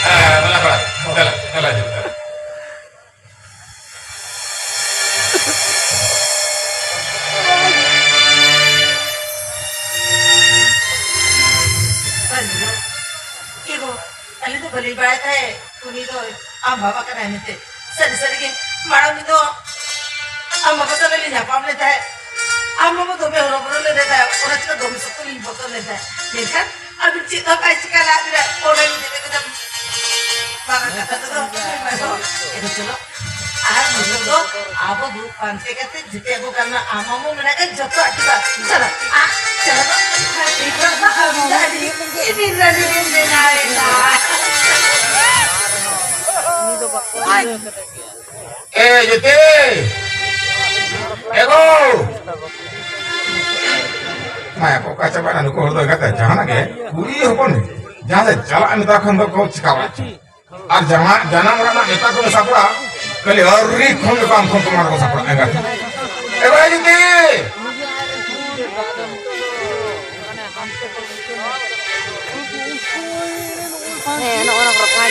ᱦᱮᱸ, ᱫᱮᱞᱟ ᱠᱚᱲᱟ, ᱫᱮᱞᱟ, ᱫᱮᱞᱟ, ᱫᱮᱞᱟ᱾ ᱮ ᱜᱚ, ᱟᱹᱞᱤᱧ ᱫᱚ ᱵᱟᱹᱞᱤᱧ ᱵᱟᱲᱟᱭ ᱛᱟᱦᱮᱸᱫ ᱩᱱᱤ ᱫᱚ ᱟᱢ ᱵᱟᱵᱟ ᱠᱟᱱᱟᱭ ᱢᱮᱱᱛᱮ᱾ ᱥᱟᱹᱨᱤ ᱥᱟᱹᱨᱤ ᱜᱮ, ᱢᱟᱲᱟᱝ ᱢᱤᱫ ᱫᱚ ᱟᱢ ᱵᱟᱵᱟ ᱥᱟᱞᱟᱜ ᱞᱤᱧ ᱧᱟᱯᱟᱢ ᱞᱮᱱ ᱛᱟᱦᱮᱸᱫ᱾ ᱟᱢ ᱵᱟᱵᱟ ᱫᱚᱢᱮ ᱦᱚᱨᱚᱵᱚᱨᱚ ᱞᱮᱱ ᱛᱟᱦᱮᱸᱫ, ᱚᱱᱟ ᱪᱤᱠᱟᱹ ᱫᱚᱢᱮ ᱥᱚᱠᱛᱚ ᱞᱤᱧ ᱵᱚᱛᱚᱨ ᱞᱮᱱ ᱛᱟᱦᱮᱸᱫ᱾ ᱢᱮᱱᱠᱷᱟᱱ ᱟᱹᱵᱤᱱ ᱪᱮᱫ ᱦᱚᱸ ᱵᱟᱭ ᱪᱤᱠᱟ ᱞᱮᱫ ᱵᱤᱱᱟ, ᱚᱸᱰᱮ ᱜᱮ ᱡᱚᱛᱚ ᱠᱚᱫᱚ ᱢᱟᱨᱟᱝ ᱠᱟᱛᱷᱟ ᱛᱮᱫᱚ ᱮ ᱜᱚ, ᱪᱚᱞᱚ᱾ ᱟᱨ ᱱᱤᱛᱚᱜ ᱫᱚ ᱟᱵᱚ ᱫᱩᱲᱩᱵ ᱯᱟᱱᱛᱮ ᱠᱟᱛᱮ ᱡᱮᱛᱮᱭᱟᱜ ᱵᱚ ᱜᱟᱱᱚᱜᱼᱟ, ᱟᱢ ᱟᱢ ᱢᱮᱱᱟᱜ ᱠᱷᱟᱱ ᱡᱚᱛᱚ ᱟᱹᱰᱤ ᱵᱟᱝ᱾ ᱪᱟᱞᱟᱜ, ᱟ, ᱪᱟᱞᱟᱜ ᱫᱚ ᱤᱧ ᱨᱟᱱᱤ ᱵᱚᱱ ᱵᱮᱱᱟᱣᱮᱱᱟ᱾ ᱮ ᱡᱮᱛᱮ, ᱮ ᱜᱳ᱾ ᱢᱟᱭᱟ ᱠᱚ ᱚᱠᱟ ᱪᱟᱵᱟᱭᱮᱱᱟ ᱱᱩᱠᱩ ᱦᱚᱲ ᱫᱚ ᱮᱸᱜᱟᱛᱮ ᱡᱟᱦᱟᱱᱟᱜ ᱜᱮ ᱠᱩᱲᱤ ᱦᱚᱯᱚᱱ ᱡᱟᱦᱟᱸ ᱥᱮᱫ ᱪᱟᱞᱟᱜ ᱢᱮᱛᱟ ᱠᱷᱚᱱ ᱫᱚ ᱠᱚ ᱪᱤᱠᱟ ᱵᱟᱲᱟᱜ ᱪᱚ᱾ ᱟᱨ ᱡᱟᱢᱟ-, ᱡᱟᱱᱟᱢ ᱚᱲᱟᱜ ᱨᱮᱱᱟᱜ ᱱᱮᱛᱟ ᱠᱚ ᱥᱟᱯᱲᱟᱜ, ᱠᱷᱟᱹᱞᱤ ᱟᱹᱣᱨᱤ ᱠᱷᱚᱱ ᱫᱚ ᱵᱟᱝ ᱠᱷᱚᱱ ᱛᱚ ᱚᱱᱟ ᱠᱚ ᱥᱟᱯᱲᱟᱜ ᱮᱸᱜᱟᱛ᱾ ᱮ ᱵᱟᱭ ᱡᱩᱛᱤ! ᱦᱮᱸ, ᱱᱚᱜᱼᱚ ᱱᱚᱣᱟ ᱠᱚ ᱨᱟᱠᱷᱟ᱾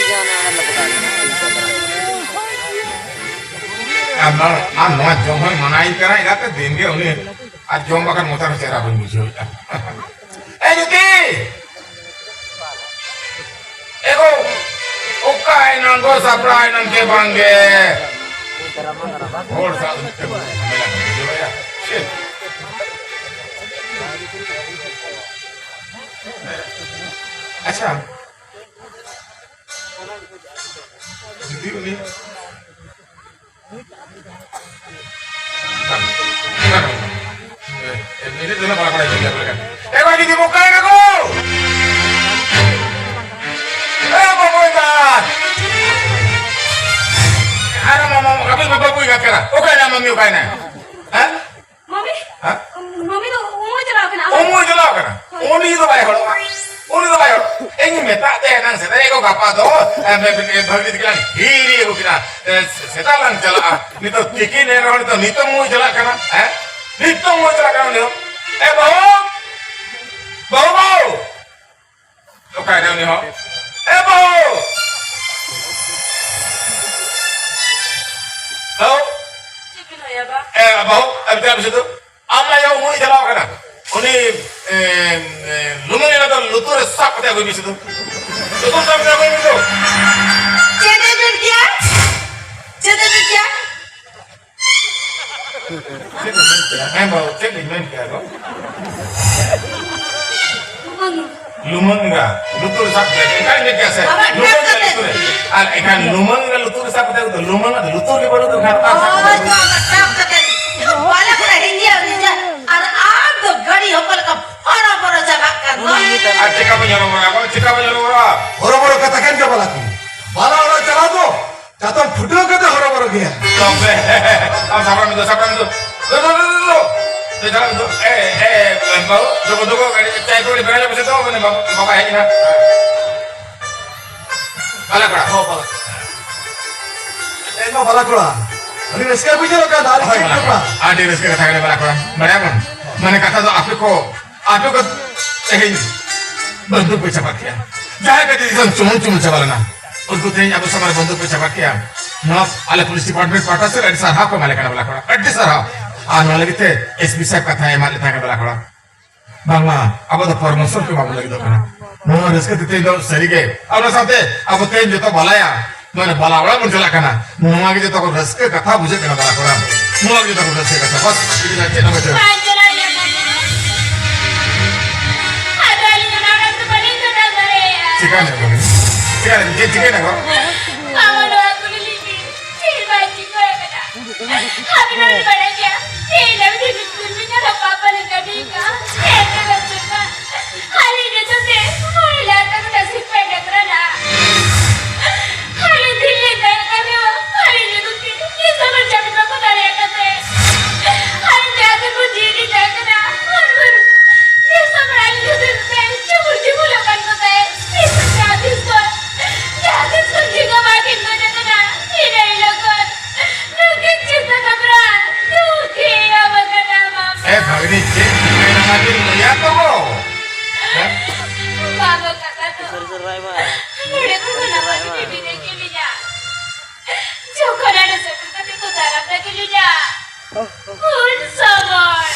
ᱟᱨ ᱱᱚᱣᱟ, ᱟᱨ ᱱᱚᱣᱟ ᱡᱚᱢ ᱦᱚᱸᱭ ᱢᱟᱱᱟᱭᱤᱧ ᱠᱟᱱᱟ, ᱤᱱᱟᱹᱛᱮ ᱫᱤᱱ ᱜᱮ ᱩᱱᱤ ᱟᱨ ᱡᱚᱢ ᱵᱟᱠᱷᱟᱱ ᱢᱚᱪᱟ ᱨᱮ ᱪᱮᱦᱨᱟ ᱵᱟᱹᱧ ᱵᱩᱡᱷᱟᱹᱣᱮᱫᱼᱟ᱾ ᱮ ᱡᱩᱛᱤ! ᱮ ᱜᱳ! ᱚᱠᱟᱭᱮᱱᱟᱢ ᱜᱳ, ᱥᱟᱯᱲᱟᱣᱮᱱᱟᱢ ᱪᱮ ᱵᱟᱝ ᱜᱮ? ᱦᱚᱲ ᱥᱟᱶ ᱢᱤᱫᱴᱟᱝ ᱡᱷᱟᱢᱮᱞᱟ ᱠᱚ ᱵᱩᱡᱷᱟᱹᱣᱮᱫᱼᱟ᱾ ᱪᱮᱫ? ᱟᱪᱪᱷᱟ᱾ ᱡᱩᱫᱤ ᱩᱱᱤ ᱵᱟᱝ, ᱵᱟᱝ, ᱵᱟᱝ᱾ ᱮ, ᱮ, ᱱᱤᱡᱮ ᱛᱮᱞᱮ ᱵᱟᱲᱟ ᱵᱟᱲᱟᱭ ᱜᱮᱭᱟ, ᱵᱚᱞᱮ ᱠᱷᱟᱱ᱾ ᱮ, ᱵᱟᱝ, ᱡᱩᱫᱤ ᱵᱚᱠᱟᱭ ᱱᱟᱠᱚ! ᱮ, ᱵᱟᱵᱩᱭ ᱜᱟᱛ! ᱟᱨ ᱢᱟᱢᱟ, ᱟᱵᱤᱱ ᱵᱟᱵᱩᱭ ᱜᱟᱛ ᱠᱟᱱᱟ᱾ ᱚᱠᱟᱭ ᱱᱟ ᱢᱟᱢᱤ, ᱚᱠᱟᱭ ᱱᱟ? ᱦᱮᱸ? ᱢᱟᱢᱤ? ᱦᱮᱸ? ᱢᱟᱢᱤ ᱫᱚ ᱩᱢᱩᱞ ᱪᱟᱞᱟᱣ ᱠᱟᱱᱟ᱾ ᱩᱢᱩᱞ ᱪᱟᱞᱟᱣ ᱠᱟᱱᱟ? ᱦᱳᱭ᱾ ᱩᱱᱤ ᱫᱚ ᱵᱟᱭ ᱦᱚᱲᱚᱜᱼᱟ᱾ ᱩᱱᱤ ᱫᱚ ᱵᱟᱭ ᱦᱚᱲᱚᱜᱼᱟ᱾ ᱤᱧ ᱢᱮᱛᱟᱜ ᱫᱮᱭᱟ ᱮᱱᱟᱝ ᱥᱮᱛᱟᱜ ᱨᱮ, "ᱮ ᱜᱳ, ᱜᱟᱯᱟ ᱫᱚ, ᱮ, ᱵᱷᱟᱹᱜᱤ ᱛᱤᱠᱤᱱ ᱞᱟᱝ ᱦᱤᱨᱤ ᱟᱹᱜᱩ ᱠᱤᱱᱟ᱾ ᱮ, ᱥᱮᱛᱟᱜ ᱞᱟᱝ ᱪᱟᱞᱟᱜᱼᱟ᱾" ᱱᱤᱛᱚᱜ ᱛᱤᱠᱤᱱ ᱮᱱ ᱨᱮᱦᱚᱸ ᱱᱤᱛᱚᱜ, ᱱᱤᱛᱚᱜ ᱩᱢᱩᱞ ᱪᱟᱞᱟᱜ ᱠᱟᱱᱟ᱾ ᱦᱮᱸ? ᱱᱤᱛᱚᱜ ᱩᱢᱩᱞ ᱪᱟᱞᱟᱜ ᱠᱟᱱᱟ ᱩᱱᱤ ᱫᱚ᱾ ᱮ ᱵᱟᱹᱦᱩ! ᱵᱟᱹᱦᱩ, ᱵᱟᱹᱦᱩ! ᱚᱠᱟᱭ ᱱᱟᱭ ᱩᱱᱤ ᱦᱚᱸ? ᱮ ᱵᱟᱹᱦᱩ! ᱵᱟᱹᱦᱩ! ᱪᱮᱫ ᱵᱤᱱ ᱞᱟᱹᱭᱟ ᱵᱟ? ᱮ ᱵᱟᱹᱦᱩ, ᱮ ᱵᱤᱴᱟ, ᱵᱤᱴᱟ ᱫᱚ᱾ ᱟᱢ ᱟᱭᱳ ᱩᱢᱩᱞ ᱪᱟᱞᱟᱣ ᱠᱟᱱᱟ᱾ ᱩᱱᱤ, ᱮ, ᱮ, ᱞᱩᱢᱟᱹᱝ ᱮᱨᱟ ᱫᱚ ᱞᱩᱛᱩᱨ ᱨᱮ ᱥᱟᱵ ᱠᱟᱛᱮ ᱟᱹᱜᱩᱭ ᱢᱮ ᱥᱮ ᱫᱩ᱾ ᱞᱩᱛᱩᱨ ᱥᱟᱵ ᱠᱟᱛᱮ ᱟᱹᱜᱩᱭ ᱢᱮ ᱫᱩ᱾ ᱪᱮᱫ ᱮ ᱢᱮᱱ ᱠᱮᱭᱟ? ᱪᱮᱫ ᱮ ᱢᱮᱱ ᱠᱮᱭᱟ? ᱪᱮᱫ ᱮ ᱢᱮᱱ ᱠᱮᱭᱟ? ᱦᱮᱸ ᱵᱟᱹᱵᱩ, ᱪᱮᱫ ᱤᱧ ᱢᱮᱱ ᱠᱮᱭᱟ ᱜᱚ? ᱞᱩᱢᱟᱹᱝ᱾ ᱞᱩᱢᱟᱹᱝ ᱮᱨᱟ, ᱞᱩᱛᱩᱨ ᱥᱟᱵ ᱠᱟᱛᱮ, ᱮᱱᱠᱷᱟᱱ ᱤᱧ ᱞᱟᱹᱭ ᱠᱮᱭᱟ ᱥᱮ, ᱟᱵᱟᱨ ᱞᱩᱢᱟᱹᱝ ᱴᱟᱯ ᱮᱨᱟ ᱠᱟᱛᱮ᱾ ᱞᱩᱛᱩᱨ ᱨᱮ᱾ ᱟᱨ ᱮᱱᱠᱷᱟᱱ ᱞᱩᱢᱟᱹᱝ ᱮᱨᱟ ᱞᱩᱛᱩᱨ ᱨᱮ ᱥᱟᱵ ᱠᱟᱛᱮ ᱟᱹᱜᱩ ᱫᱚ, ᱞᱩᱢᱟᱹᱝ ᱟᱜ ᱞᱩᱛᱩᱨ ᱜᱮ ᱵᱟᱹᱱᱩᱜ ᱫᱚ, ᱮᱱᱠᱷᱟᱱ ᱚᱠᱟ ᱥᱟᱵ ᱠᱟᱛᱮ ᱦᱳᱭ, ᱟᱹᱜᱩ? ᱱᱚᱣᱟ ᱴᱟᱯ ᱠᱟᱛᱮ᱾ ᱵᱟᱞᱟ ᱠᱚᱲᱟ ᱦᱤᱧᱡᱤᱭᱟ ᱦᱤᱧᱡᱟ, ᱟᱨ ᱟᱢ ᱫᱚ ᱜᱟᱹᱰᱤ ᱦᱚᱯᱚᱱ ᱞᱮᱠᱟ ᱦᱚᱨᱚ ᱵᱚᱨᱚ ᱪᱟᱵᱟᱜ ᱠᱟᱱ ᱫᱚ᱾ ᱟᱨ ᱪᱮᱠᱟ ᱵᱚᱱ ᱦᱚᱨᱚ ᱵᱚᱨᱚᱜᱼᱟ, ᱪᱮᱠᱟ ᱵᱚᱱ ᱦᱚᱨᱚ ᱵᱚᱨᱚᱜᱼᱟ? ᱦᱚᱨᱚ ᱵᱚᱨᱚ ᱠᱟᱛᱷᱟ ᱠᱟᱱ ᱜᱮᱭᱟ ᱵᱟᱞᱟ ᱠᱚ᱾ ᱵᱟᱞᱟ ᱚᱲᱟᱜ ᱪᱟᱞᱟᱣ ᱫᱚ ᱪᱟᱛᱚᱢ ᱯᱷᱩᱴᱟᱹᱣ ᱠᱟᱛᱮ ᱦᱚᱨᱚ ᱵᱚᱨᱚ ᱜᱮᱭᱟ᱾ ᱛᱚᱵᱮ, ᱟᱢ ᱥᱟᱯᱲᱟᱢ ᱫᱚ, ᱥᱟᱯᱲᱟᱢ ᱫᱚ᱾ ᱫᱩ, ᱫᱩ, ᱫᱩ, ᱫᱩ, ᱫᱩ᱾ ᱫᱩ, ᱪᱟᱞᱟᱜ ᱢᱮ ᱫᱩ᱾ ᱮ, ᱮ, ᱵᱟᱹᱵᱩ, ᱫᱩ, ᱫᱩ, ᱫᱩ, ᱪᱟᱭ ᱠᱚ ᱟᱹᱰᱤ ᱵᱮᱲᱟ ᱧᱚᱜ ᱯᱮᱥᱮ ᱛᱚ, ᱢᱟᱱᱮ ᱵᱟᱵᱟ, ᱵᱟᱵᱟ ᱦᱮᱡ ᱮᱱᱟ᱾ ᱵᱟᱞᱟ ᱠᱚᱲᱟ᱾ ᱦᱚᱸ, ᱵᱟᱞᱟ ᱠᱚᱲᱟ᱾ ᱮ, ᱱᱚᱣᱟ ᱵᱟᱞᱟ ᱠᱚᱲᱟ᱾ ᱟᱹᱰᱤ ᱨᱟᱹᱥᱠᱟᱹ ᱵᱩᱡᱷᱟᱹᱣ ᱠᱟᱱᱟ, ᱟᱹᱰᱤ ᱦᱳᱭ, ᱪᱮᱦᱨᱟ ᱵᱟᱞᱟ ᱠᱚᱲᱟ᱾ ᱠᱚᱲᱟ᱾ ᱟᱹᱰᱤ ᱨᱟᱹᱥᱠᱟᱹ ᱠᱟᱛᱷᱟ ᱠᱟᱱᱟ, ᱵᱟᱞᱟ ᱠᱚᱲᱟ᱾ ᱵᱟᱲᱟᱭᱟᱵᱚᱱ? ᱢᱟᱱᱮ ᱠᱟᱛᱷᱟ ᱫᱚ ᱟᱯᱮ ᱠᱚ, ᱟᱯᱮ ᱠᱚ ᱛᱮᱦᱮᱧ ᱵᱟᱹᱫᱩ ᱯᱮ ᱪᱟᱵᱟ ᱠᱮᱜᱼᱟ᱾ ᱡᱟᱦᱟᱸᱭ ᱠᱟᱹᱴᱤᱡ ᱠᱷᱚᱱ ᱪᱩᱢᱩᱞ ᱪᱩᱢᱩᱞ ᱪᱟᱵᱟ ᱞᱮᱱᱟ᱾ ᱩᱱᱠᱩ ᱛᱮᱦᱮᱧ ᱟᱵᱚ ᱥᱟᱢᱟᱝ ᱨᱮ ᱵᱚᱱᱫᱷᱩᱠ ᱠᱚ ᱪᱟᱯᱟᱫ ᱠᱮᱜᱼᱟ᱾ ᱱᱚᱣᱟ ᱟᱞᱮ ᱯᱩᱞᱤᱥ ᱰᱤᱯᱟᱨᱴᱢᱮᱱᱴ ᱯᱟᱦᱴᱟ ᱥᱮᱫ ᱟᱹᱰᱤ ᱥᱟᱨᱦᱟᱣ ᱠᱚ ᱮᱢᱟᱞᱮ ᱠᱟᱱᱟ ᱵᱟᱞᱟ ᱠᱚᱲᱟ, ᱟᱹᱰᱤ ᱥᱟᱨᱦᱟᱣ᱾ ᱟᱨ ᱱᱚᱣᱟ ᱞᱟᱹᱜᱤᱫ ᱛᱮ ᱮᱥ ᱯᱤ ᱥᱟᱦᱮᱵᱽ ᱠᱟᱛᱷᱟᱭ ᱮᱢᱟᱫ ᱞᱮ ᱛᱟᱦᱮᱸ ᱠᱟᱱᱟ ᱵᱟᱞᱟ ᱠᱚᱲᱟ᱾ ᱵᱟᱝᱢᱟ ᱟᱵᱚ ᱫᱚ ᱯᱨᱚᱢᱳᱥᱚᱱ ᱠᱚ ᱵᱟᱵᱚᱱ ᱞᱟᱹᱜᱤᱫᱚᱜ ᱠᱟᱱᱟ᱾ ᱱᱚᱣᱟ ᱨᱟᱹᱥᱠᱟᱹ ᱛᱮ ᱛᱮᱦᱮᱧ ᱫᱚ ᱥᱟᱹᱨᱤᱜᱮ, ᱟᱨ ᱚᱱᱟ ᱥᱟᱶᱛᱮ ᱟᱵᱚ ᱛᱮᱦᱮᱧ ᱡᱚᱛᱚ ᱵᱟᱞᱟᱭᱟ, ᱢᱟᱱᱮ ᱵᱟᱞᱟ ᱚᱲᱟᱜ ᱵᱚᱱ ᱪᱟᱞᱟᱜ ᱠᱟᱱᱟ᱾ ᱱᱚᱣᱟ ᱜᱮ ᱡᱚᱛᱚ ᱠᱷᱚᱱ ᱨᱟᱹᱥᱠᱟᱹ ᱠᱟᱛᱷᱟ ᱵᱩᱡᱷᱟᱹᱜ ᱠᱟᱱᱟ ᱵᱟᱞᱟ ᱠᱚᱲᱟ᱾ ᱱᱚᱣᱟ ᱜᱮ ᱡᱚᱛᱚ ᱠᱷᱚᱱ ᱨᱟᱹᱥᱠᱟᱹ ᱠᱟᱛᱷᱟ᱾ ᱵᱟᱥ, ᱤᱫᱤ ᱠᱟᱛᱮ ᱪᱮᱫ ᱦᱚᱸ ᱵᱟᱹᱪᱩᱜᱼᱟ᱾ ᱵᱟᱝ ᱪᱟᱞᱟᱜ ᱦᱩᱭᱩᱜ ᱠᱟᱱᱟ᱾ ᱟᱫᱚ ᱟᱹᱞᱤᱧ ᱚᱱᱟ ᱚᱲᱟᱜ ᱨᱮᱫᱚ ᱵᱟᱹᱞᱤᱧ ᱠᱷᱟᱴᱟᱣ ᱫᱟᱲᱮᱭᱟᱜᱼᱟ᱾ ᱪᱤᱠᱟᱹᱭᱮᱱᱟ ᱵᱟᱹᱵᱩ? ᱪᱤᱠᱟᱹᱭᱮᱱᱟ? ᱪᱮᱫ ᱪᱤᱠᱟᱹᱭᱮᱱᱟ ᱜᱚ? ᱵᱟᱵᱟ, ᱱᱚᱣᱟ ᱠᱩᱞᱤ ᱞᱤᱧ ᱵᱤᱱ᱾ ᱪᱮᱫ ᱵᱟᱭ ᱪᱤᱠᱟᱹ ᱟᱠᱟᱱᱟ? ᱟᱹᱵᱤᱱ ᱦᱚᱸᱵᱤᱱ ᱵᱟᱲᱟᱭ ᱜᱮᱭᱟ, ᱛᱮᱦᱮᱧ ᱫᱷᱟᱹᱵᱤᱡ ᱛᱮ ᱵᱤᱥᱠᱩᱴ ᱵᱤᱱ ᱧᱟᱢᱟ, ᱯᱟᱯᱟ ᱞᱮᱠᱟ ᱵᱤᱱ ᱠᱟ-, ᱮᱱ ᱨᱮᱦᱚᱸ ᱪᱮᱫ ᱵᱟᱝ? ᱟᱹᱞᱤᱧ ᱧᱩᱛᱩᱢ ᱛᱮ ᱢᱚᱬᱮ ᱞᱟᱠᱷ ᱴᱟᱠᱟ ᱱᱟᱹᱥᱤᱵ ᱯᱮ ᱰᱟᱠᱨᱟᱱᱟ᱾ ᱟᱹᱞᱤᱧ ᱫᱤᱞᱞᱤ ᱛᱟᱦᱮᱸ ᱠᱟᱱ ᱨᱮᱦᱚᱸ, ᱟᱹᱞᱤᱧ ᱧᱩᱛᱩᱢ ᱛᱮ ᱫᱤᱥᱚᱢ ᱨᱮ ᱪᱟᱹᱠᱨᱤ ᱵᱟᱠᱚ ᱫᱟᱲᱮᱭᱟᱜ ᱠᱟᱱ ᱛᱟᱦᱮᱸᱫ᱾ ᱟᱹᱞᱤᱧ ᱡᱟᱦᱟᱸ ᱛᱤᱱ ᱵᱷᱳᱨ ᱡᱤᱣᱤ ᱞᱤᱧ ᱛᱟᱦᱮᱸ ᱠᱟᱱᱟ, ᱩᱱ ᱵᱷᱳᱨ ᱫᱤᱥᱚᱢ ᱨᱮ ᱟᱹᱞᱤᱧ ᱧᱩᱛᱩᱢ ᱛᱮ ᱪᱩᱢᱩᱞ ᱪᱩᱢᱩᱞᱚᱜ ᱠᱟᱱ ᱠᱚ ᱛᱟᱦᱮᱸᱫ᱾ ᱱᱤᱛᱚᱜ ᱡᱟᱦᱟᱸ ᱛᱤᱥ ᱠᱷᱚᱱ, ᱡᱟᱦᱟᱸ ᱛᱤᱥ ᱠᱷᱚᱱ ᱡᱤᱣᱤ ᱵᱟᱹᱠᱤᱱ ᱜᱚᱡ ᱟᱠᱟᱱᱟ, ᱤᱱᱟᱹ ᱦᱤᱞᱳᱜ ᱠᱷᱚᱱ ᱱᱩᱠᱤᱱ ᱪᱤᱱᱛᱟᱹ ᱜᱷᱟᱵᱽᱨᱟ ᱫᱩᱠᱷᱤ ᱮᱦᱚᱵ ᱟᱠᱟᱱᱟ, ᱢᱟᱢᱟ᱾ ᱮ ᱵᱷᱟᱜᱽᱱᱤ, ᱪᱮᱫ ᱪᱤᱠᱟᱹᱭᱮᱱᱟ ᱚᱱᱟ ᱠᱤᱱ ᱞᱟᱹᱭᱟ ᱛᱚ ᱜᱚ? ᱦᱮᱸ? ᱵᱟᱵᱟ ᱠᱟᱠᱟ ᱫᱚ ᱥᱚᱨᱤ ᱥᱚᱨᱤ ᱨᱟᱭ ᱢᱟ᱾ ᱱᱚᱰᱮ ᱠᱷᱚᱱ ᱥᱚᱨᱤ ᱥᱚᱨᱤ ᱨᱟᱭ ᱢᱟ᱾ ᱵᱤᱫᱟᱹᱭ ᱠᱮᱫ ᱞᱤᱧᱟ᱾ ᱡᱚᱠᱷᱚᱱ ᱟᱞᱮ ᱥᱮᱴᱮᱨ ᱠᱟᱛᱮ ᱠᱚ ᱫᱟᱨᱟᱢ ᱫᱟᱜ ᱞᱤᱧᱟ, ᱩᱱ ᱥᱚᱢᱚᱭ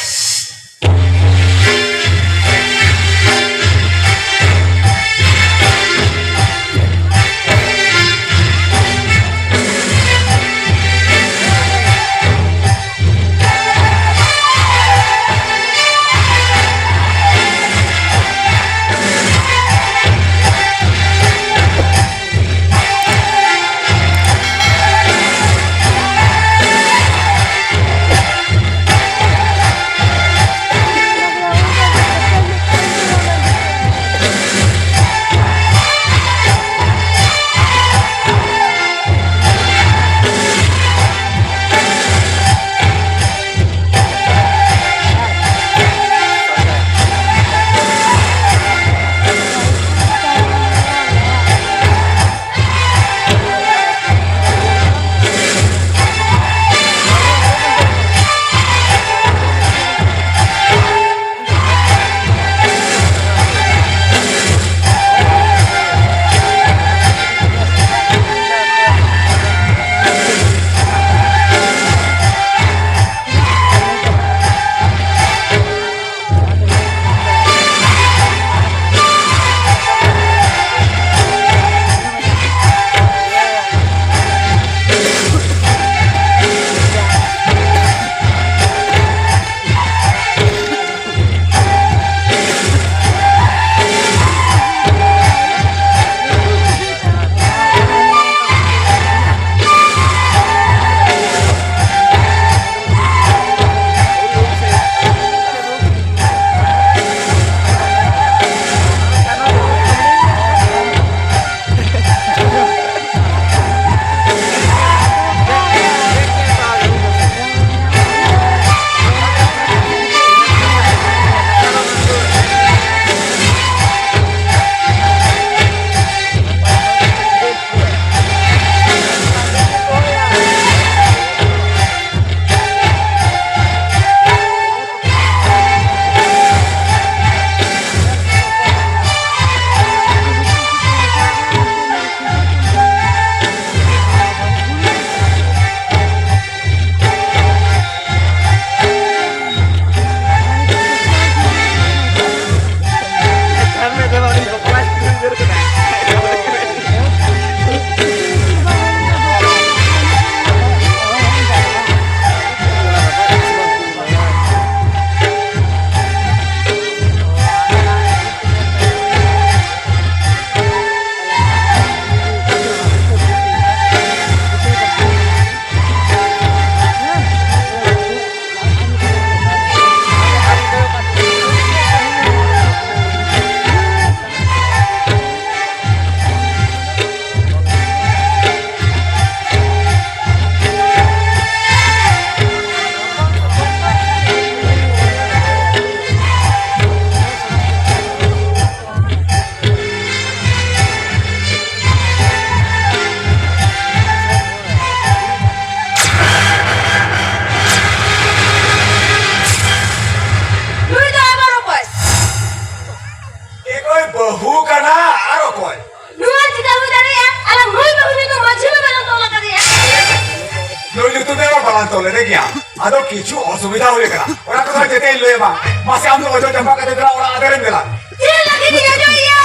ᱟᱫᱚ ᱠᱤᱪᱷᱩ ᱚᱥᱩᱵᱤᱫᱷᱟ ᱦᱩᱭ ᱟᱠᱟᱱᱟ, ᱚᱱᱟ ᱠᱚᱫᱚ ᱡᱮᱛᱮᱧ ᱞᱟᱹᱭ ᱟᱢᱟ᱾ ᱢᱟᱥᱮ, ᱟᱢ ᱫᱚ ᱚᱡᱚᱜ ᱪᱟᱵᱟ ᱠᱟᱛᱮ ᱫᱮᱞᱟ, ᱚᱲᱟᱜ ᱟᱫᱮᱨᱮᱢ ᱫᱮᱞᱟ᱾ ᱪᱮᱫ ᱞᱟᱹᱜᱤᱫ ᱤᱧ ᱚᱡᱚᱜ ᱮᱭᱟ?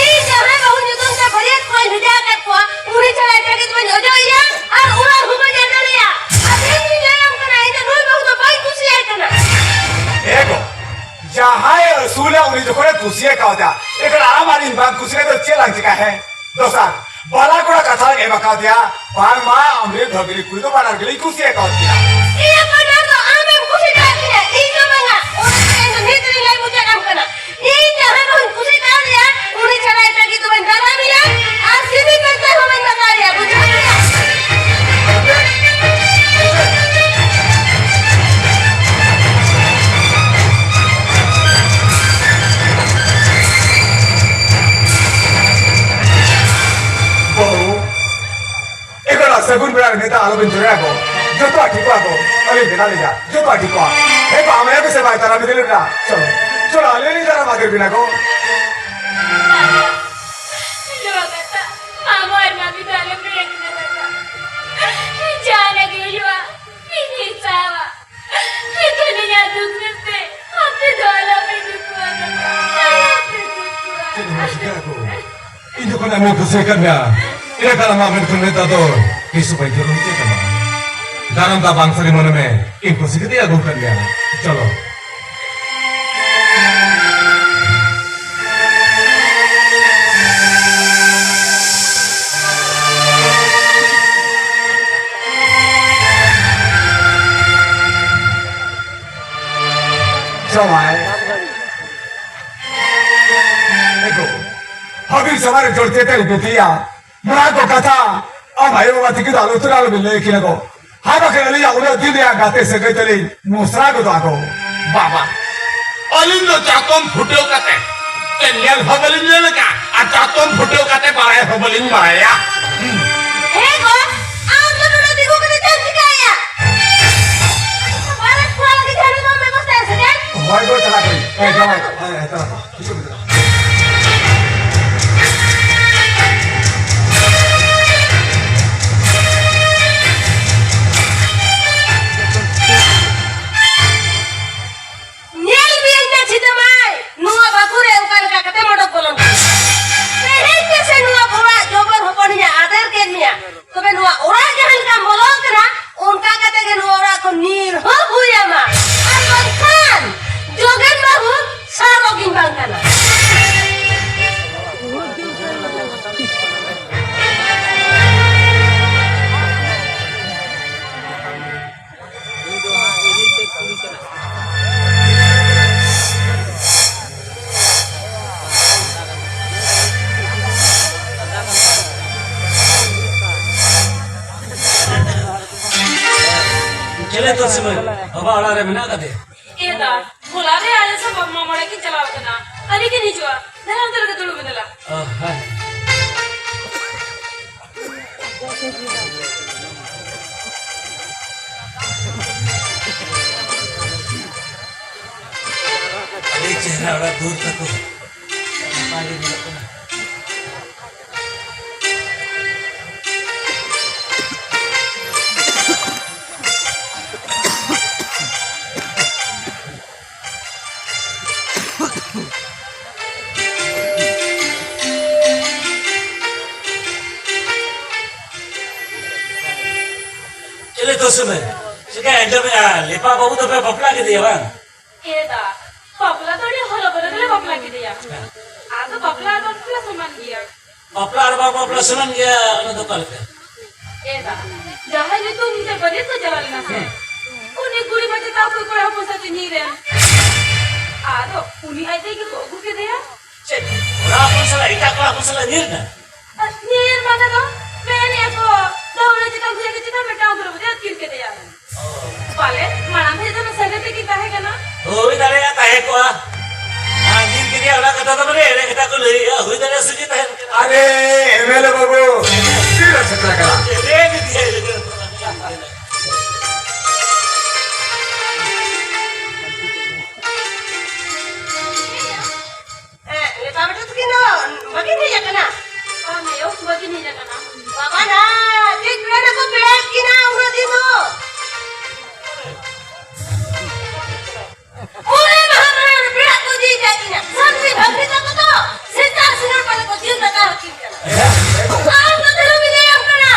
ᱤᱧ ᱡᱟᱦᱟᱸᱭ ᱵᱟᱹᱦᱩ ᱧᱩᱛᱩᱢ ᱛᱮ ᱵᱟᱹᱨᱭᱟᱹᱛ ᱠᱚᱧ ᱵᱷᱮᱡᱟ ᱟᱠᱟᱫ ᱠᱚᱣᱟ, ᱩᱱᱤ ᱪᱷᱟᱲᱟ ᱮᱴᱟᱜᱤᱡ ᱫᱚ ᱵᱟᱹᱧ ᱚᱡᱚᱜ ᱮᱭᱟ᱾ ᱟᱨ ᱚᱲᱟᱜ ᱦᱚᱸ ᱵᱟᱹᱧ ᱟᱫᱮᱨᱮᱭᱟ᱾ ᱟᱨ ᱛᱮᱦᱮᱧ ᱤᱧ ᱞᱟᱹᱭᱟᱢ ᱠᱟᱱᱟ, ᱤᱧ ᱫᱚ ᱱᱩᱭ ᱵᱟᱹᱦᱩ ᱫᱚ ᱵᱟᱹᱧ ᱠᱩᱥᱤᱭᱟᱭ ᱠᱟᱱᱟ᱾ ᱮ ᱜᱚ, ᱡᱟᱦᱟᱸᱭ ᱟᱹᱥᱩᱞᱟ ᱩᱱᱤ ᱡᱚᱠᱷᱚᱱᱮ ᱠᱩᱥᱤᱭᱟᱠᱟᱣᱫᱟ, ᱮᱱᱠᱷᱟᱱ ᱟᱢ ᱟᱨ ᱤᱧ ᱵᱟᱝ ᱠᱩᱥᱤ ᱠᱟᱛᱮ ᱪᱮᱫ ᱞᱟᱝ ᱪᱤᱠᱟ ᱦᱮᱸ? ᱫᱚᱥᱟᱨ, ᱵᱟᱞᱟ ᱠᱚᱲᱟ ᱠᱟᱛᱷᱟ ᱞᱟᱝ ᱮᱢ ᱟᱠᱟᱣᱫᱮᱭᱟ, ᱵᱟᱝᱢᱟ ᱟᱢᱨᱮᱱ ᱵᱷᱟᱹᱜᱽᱱᱤ ᱠᱩᱲᱤ ᱫᱚ ᱵᱟᱱᱟᱨ ᱜᱮᱞᱤᱧ ᱠᱩᱥᱤᱭᱟᱠᱟᱣᱫ ᱠᱤᱱᱟ᱾ ᱤᱧᱟᱹᱜ ᱯᱟᱨᱴᱱᱟᱨ ᱫᱚ ᱟᱢᱮᱢ ᱠᱩᱥᱤ ᱠᱟᱣᱫᱤᱧᱟ, ᱤᱧ ᱫᱚ ᱵᱟᱝᱟ᱾ ᱚᱱᱟ ᱛᱮᱜᱮ ᱤᱧ ᱫᱚ ᱱᱤᱛ ᱨᱮᱧ ᱞᱟᱹᱭ ᱢᱩᱪᱟᱹᱫ ᱟᱢ ᱠᱟᱱᱟ᱾ ᱤᱧ ᱡᱟᱦᱟᱸᱭ ᱵᱟᱹᱦᱩᱧ ᱠᱩᱥᱤ ᱠᱟᱣᱫᱮᱭᱟ, ᱩᱱᱤ ᱪᱷᱟᱲᱟ ᱮᱴᱟᱜᱤᱡ ᱫᱚ ᱵᱟᱹᱧ ᱫᱟᱨᱟᱢᱮᱭᱟ᱾ ᱟᱨ ᱥᱤᱢᱤ ᱯᱮᱱᱴ ᱦᱚᱸ ᱵᱟᱹᱧ ᱵᱟᱜᱟᱣᱮᱭᱟ, ᱵᱩᱡᱷᱟᱹᱣ ᱠᱮᱫᱟ? ᱵᱟᱹᱦᱩ, ᱮᱠᱷᱚᱱ ᱥᱟᱹᱜᱩᱱ ᱵᱮᱲᱟ ᱨᱮ ᱱᱮᱛᱟ ᱟᱞᱚᱵᱤᱱ ᱡᱚᱲᱟᱭᱟ ᱜᱚ᱾ ᱡᱚᱛᱚᱣᱟᱜ ᱴᱷᱤᱠᱚᱜᱼᱟ ᱜᱚ᱾ ᱟᱹᱞᱤᱧ ᱢᱮᱱᱟᱜ ᱞᱤᱧᱟ, ᱡᱚᱛᱚᱣᱟᱜ ᱴᱷᱤᱠᱚᱜᱼᱟ᱾ ᱦᱮᱸ ᱜᱚ, ᱟᱢ ᱟᱭᱳ ᱜᱮᱥᱮ ᱵᱟᱭ ᱛᱟᱨᱟ ᱵᱤᱫᱟᱹᱞ ᱞᱮᱱᱟ? ᱪᱚᱞᱚ, ᱪᱚᱞᱚ, ᱟᱹᱞᱤᱧ ᱞᱤᱧ ᱛᱟᱨᱟ ᱵᱟᱫᱮᱨ ᱵᱤᱱᱟ ᱜᱚ᱾ ᱱᱚᱣᱟ ᱠᱟᱛᱷᱟ ᱟᱢ ᱟᱨ ᱢᱟᱢᱤ ᱫᱚ ᱟᱞᱚᱯᱮ ᱞᱟᱹᱭ ᱠᱤᱱᱟ ᱫᱟᱫᱟ᱾ ᱡᱟᱦᱟᱱᱟᱜ ᱜᱮ ᱦᱩᱭᱩᱜᱼᱟ, ᱤᱧᱤᱧ ᱥᱟᱦᱟᱣᱟ᱾ ᱮᱠᱷᱟᱱ ᱤᱧᱟᱜ ᱫᱩᱠ ᱧᱮᱞᱛᱮ ᱟᱯᱮ ᱫᱚ ᱟᱞᱚᱯᱮ ᱫᱩᱠᱩᱜᱼᱟ ᱫᱟᱫᱟ᱾ ᱟᱞᱚᱯᱮ ᱫᱩᱠᱩᱜᱼᱟ᱾ ᱪᱮᱫ ᱦᱚᱸ ᱵᱟᱝ ᱪᱤᱠᱟᱹᱜᱼᱟ ᱜᱚ᱾ ᱤᱧ ᱡᱚᱠᱷᱚᱱ ᱟᱢᱮᱧ ᱠᱩᱥᱤᱭᱟᱠᱟᱫ ᱢᱮᱭᱟ, ᱤᱱᱟᱹ ᱠᱷᱟᱱ ᱟᱢᱟᱜ ᱢᱮᱫ ᱠᱷᱚᱱ ᱢᱮᱫ ᱫᱟᱜ ᱫᱚ ᱛᱤᱥ ᱦᱚᱸ ᱵᱟᱹᱧ ᱡᱚᱨᱚ ᱦᱚᱪᱚᱭ ᱛᱟᱢᱟ᱾ ᱫᱟᱨᱟᱢ ᱫᱟᱜ ᱵᱟᱝ ᱥᱟᱹᱨᱤ ᱢᱚᱱᱮ ᱢᱮ, ᱤᱧ ᱠᱩᱥᱤ ᱠᱟᱛᱮ ᱟᱹᱜᱩ ᱟᱠᱟᱫ ᱢᱮᱭᱟ᱾ ᱪᱚᱞᱚ᱾ ᱡᱟᱶᱟᱭ᱾ ᱮ ᱜᱚ, ᱦᱟᱹᱵᱤ ᱥᱟᱢᱟᱝ ᱨᱮ ᱡᱳᱨ ᱪᱮᱛᱟᱱ ᱨᱮ ᱵᱤᱛᱤᱭᱟ᱾ ᱱᱚᱣᱟ ᱠᱚ ᱠᱟᱛᱷᱟ ᱟᱢ ᱟᱭᱳ ᱵᱟᱵᱟ ᱛᱤᱠᱤᱱ ᱫᱚ ᱟᱞᱚ ᱩᱛᱟᱹᱨ ᱟᱞᱚ ᱵᱤᱱ ᱞᱟᱹᱭ ᱟᱹᱠᱤᱱᱟ ᱜᱚ᱾ ᱦᱟᱭ ᱵᱟᱠᱷᱟᱱ ᱟᱹᱞᱤᱧᱟᱜ ᱩᱱᱟᱹᱜ ᱫᱤᱱ ᱨᱮᱭᱟᱜ ᱜᱟᱛᱮ ᱥᱟᱹᱜᱟᱹᱭ ᱛᱟᱹᱞᱤᱧ ᱢᱚᱥᱨᱟ ᱜᱚᱫᱚᱜᱼᱟ ᱜᱚ᱾ ᱵᱟᱵᱟ, ᱟᱹᱞᱤᱧ ᱫᱚ ᱪᱟᱛᱚᱢ ᱯᱷᱩᱴᱟᱹᱣ ᱠᱟᱛᱮ ᱧᱮᱞ ᱦᱚᱸ ᱵᱟᱹᱞᱤᱧ ᱧᱮᱞ ᱟᱠᱟᱫ ᱟᱨ ᱪᱟᱛᱚᱢ ᱯᱷᱩᱴᱟᱹᱣ ᱠᱟᱛᱮ ᱵᱟᱲᱟᱭ ᱦᱚᱸ ᱵᱟᱹᱞᱤᱧ ᱵᱟᱲᱟᱭᱟ᱾ ᱦᱮᱸ ᱜᱚ, ᱟᱢ ᱫᱚ ᱱᱚᱰᱮ ᱛᱤᱸᱜᱩ ᱠᱟᱛᱮ ᱪᱮᱫ ᱮᱢ ᱪᱤᱠᱟᱹᱭᱮᱫᱼᱟ? ᱵᱟᱨᱮ ᱠᱚᱲᱟ ᱞᱟᱹᱜᱤᱫ ᱡᱟᱦᱟᱱᱟᱜ ᱵᱟᱢ ᱵᱮᱵᱚᱥᱛᱷᱟᱭᱟ ᱥᱮ ᱪᱮᱫ? ᱦᱳᱭ ᱜᱚ, ᱪᱟᱞᱟᱜ ᱠᱟᱹᱱᱟᱹᱧ᱾ ᱦᱮᱸ, ᱡᱟᱶᱟᱭ᱾ ᱦᱮᱸ, ᱦᱮᱸ, ᱪᱟᱞᱟᱜ ᱠᱟᱹᱱᱟᱹᱧ᱾ ᱪᱮᱞᱮ ᱛᱚ ᱥᱤᱢᱟᱹ, ᱵᱟᱵᱟ ᱚᱲᱟᱜ ᱨᱮ ᱢᱮᱱᱟᱜ ᱟᱠᱟᱫᱮᱭᱟ? ᱮ ᱫᱟ, ᱦᱚᱞᱟ ᱨᱮ ᱟᱞᱮ ᱥᱮᱫ ᱵᱟᱯ ᱢᱟᱜ ᱢᱚᱬᱮ ᱠᱤᱱ ᱪᱟᱞᱟᱣ ᱠᱟᱱᱟ᱾ ᱟᱹᱞᱤᱧ ᱠᱤᱱ ᱦᱤᱡᱩᱜᱼᱟ᱾ ᱫᱮᱞᱟ ᱚᱱᱛᱮ ᱨᱮᱜᱮ ᱫᱩᱲᱩᱵ ᱢᱮ ᱫᱮᱞᱟ᱾ ᱚ, ᱦᱮᱸ᱾ ᱟᱹᱰᱤ ᱪᱮᱦᱨᱟ ᱚᱲᱟᱜ ᱫᱩᱣᱟᱹᱨ ᱛᱟᱠᱚ᱾ ᱱᱟᱯᱟᱭ ᱜᱮ ᱧᱮᱞᱚᱜ ᱠᱟᱱᱟ᱾ ᱪᱮᱞᱮ ᱛᱚ ᱥᱩᱢᱟᱹᱭ? ᱪᱤᱠᱟᱹ ᱟᱸᱡᱚᱢᱮᱜᱼᱟ? ᱞᱮᱯᱟ ᱵᱟᱹᱵᱩ ᱫᱚᱯᱮ ᱵᱟᱯᱞᱟ ᱠᱮᱫᱮᱭᱟ ᱵᱟᱝ? ᱮ ᱫᱟ, ᱵᱟᱯᱞᱟ ᱫᱚ ᱟᱹᱰᱤ ᱦᱚᱨᱚ ᱵᱚᱨᱚ ᱜᱮᱞᱮ ᱵᱟᱯᱞᱟ ᱠᱮᱫᱮᱭᱟ᱾ ᱟᱫᱚ ᱵᱟᱯᱞᱟ ᱟᱨ ᱵᱟᱯᱞᱟ ᱥᱚᱢᱟᱱ ᱜᱮᱭᱟ᱾ ᱵᱟᱯᱞᱟ ᱟᱨ ᱵᱟᱝ ᱵᱟᱯᱞᱟ ᱥᱚᱢᱟᱱ ᱜᱮᱭᱟ, ᱚᱱᱟ ᱫᱚ ᱚᱠᱟ ᱞᱮᱠᱟ? ᱮ ᱫᱟ, ᱡᱟᱦᱟᱸᱭ ᱧᱩᱛᱩᱢ ᱛᱮ ᱵᱟᱹᱨᱭᱟᱹᱛ ᱠᱚ ᱪᱟᱞᱟᱣ ᱞᱮᱱᱟ ᱥᱮ, ᱦᱮᱸ᱾ ᱩᱱᱤ ᱠᱩᱲᱤ ᱢᱟ ᱪᱮᱛᱟᱣ ᱠᱚ ᱠᱚᱲᱟ ᱦᱚᱯᱚᱱ ᱥᱟᱶᱛᱮ ᱧᱤᱨ ᱮᱱ᱾ ᱟᱫᱚ ᱩᱱᱤ ᱟᱡ ᱛᱮᱜᱮ ᱠᱚ ᱟᱹᱜᱩ ᱠᱮᱫᱮᱭᱟ᱾ ᱪᱮᱫ? ᱠᱚᱲᱟ ᱦᱚᱯᱚᱱ ᱥᱟᱞᱟᱜ ᱮᱴᱟᱜ ᱠᱚᱲᱟ ᱦᱚᱯᱚᱱ ᱥᱟᱞᱟᱜ ᱧᱤᱨ ᱮᱱᱟ? ᱟᱨ ᱧᱤᱨ ᱢᱟᱱᱮ ᱫᱚ ᱢᱮᱱᱮᱜᱼᱟ ᱠᱚ, ᱫᱟᱹᱣᱲᱟᱹ ᱪᱮᱛᱟᱱ ᱠᱷᱚᱱ ᱪᱮᱛᱟᱱ ᱢᱤᱫᱴᱟᱝ ᱩᱛᱟᱹᱨ ᱠᱟᱛᱮ ᱟᱹᱛᱠᱤᱨ ᱠᱮᱫᱮᱭᱟ᱾ ᱯᱟᱞᱮ ᱢᱟᱲᱟᱝ ᱫᱷᱟᱹᱨᱤᱡ ᱫᱚ ᱥᱟᱸᱜᱮ ᱛᱮᱠᱤᱱ ᱛᱟᱦᱮᱸ ᱠᱟᱱᱟ᱾ ᱦᱩᱭ ᱫᱟᱲᱮᱭᱟᱜᱼᱟ, ᱛᱟᱦᱮᱸ ᱠᱚᱜᱼᱟ᱾ ᱟᱸᱡᱚᱢ ᱠᱮᱫᱮᱭᱟ ᱚᱱᱟ ᱠᱟᱛᱷᱟ ᱫᱚ, ᱢᱟᱱᱮ ᱮᱲᱮ ᱠᱟᱛᱷᱟ ᱠᱚ ᱞᱟᱹᱭᱮᱜᱼᱟ, ᱦᱩᱭ ᱫᱟᱲᱮᱭᱟᱜᱼᱟ ᱥᱟᱸᱜᱮ ᱛᱟᱦᱮᱸ ᱠᱟᱱᱟ᱾ ᱟᱨᱮ, ᱮᱢ ᱮᱞ ᱮ ᱵᱟᱹᱵᱩ, ᱛᱤᱨᱮ ᱥᱮᱴᱮᱨ ᱠᱟᱱᱟ? ᱮᱲᱮ ᱜᱮ ᱫᱤᱭᱟ, ᱮᱲᱮ ᱜᱮ᱾ ᱮ, ᱞᱮᱯᱟ ᱵᱮᱴᱟ ᱛᱟᱹᱠᱤᱱ ᱫᱚ ᱵᱟᱹᱠᱤᱱ ᱦᱮᱡ ᱟᱠᱟᱱᱟ? ᱵᱟᱝ ᱟᱭᱳ, ᱵᱟᱹᱠᱤᱱ ᱦᱮᱡ ᱟᱠᱟᱱᱟ᱾ ᱵᱟᱵᱟ ᱱᱟ, ᱪᱮᱫ ᱯᱮᱲᱟ ᱠᱚ ᱯᱮᱲᱟᱭᱮᱫ ᱠᱤᱱᱟ ᱩᱱᱟᱹᱜ ᱫᱤᱱ ᱫᱚ? ᱚᱱᱮ ᱢᱟᱦᱟ ᱢᱟᱲᱟᱝ ᱨᱮ ᱯᱮᱲᱟ ᱠᱚ ᱤᱫᱤ ᱠᱟᱜ ᱠᱤᱱᱟ᱾ ᱥᱟᱹᱝᱠᱷᱟᱹᱭ ᱵᱷᱟᱹᱜᱽᱱᱤ ᱛᱟᱠᱚ ᱫᱚ ᱥᱮᱛᱟᱜ ᱥᱤᱸᱜᱟᱹᱲ ᱯᱟᱞᱮ ᱠᱚ ᱡᱤᱞ ᱫᱟᱠᱟ ᱟᱹᱠᱤᱱ ᱠᱟᱱᱟ᱾ ᱟᱢ ᱫᱚ ᱫᱷᱚᱨᱚᱢ ᱤᱧ ᱞᱟᱹᱭᱟᱢ ᱠᱟᱱᱟ᱾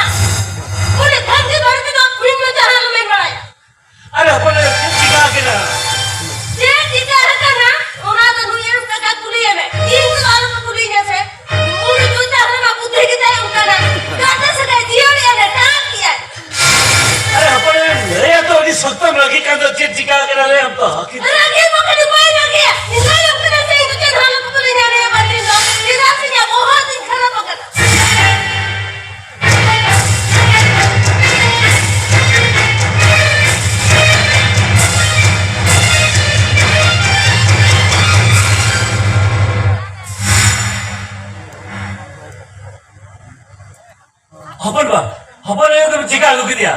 ᱦᱚᱯᱚᱱ ᱵᱟ, ᱦᱚᱯᱚᱱ ᱟᱭᱳ ᱫᱚᱢ ᱪᱤᱠᱟ ᱟᱹᱜᱩ ᱠᱮᱫᱮᱭᱟ?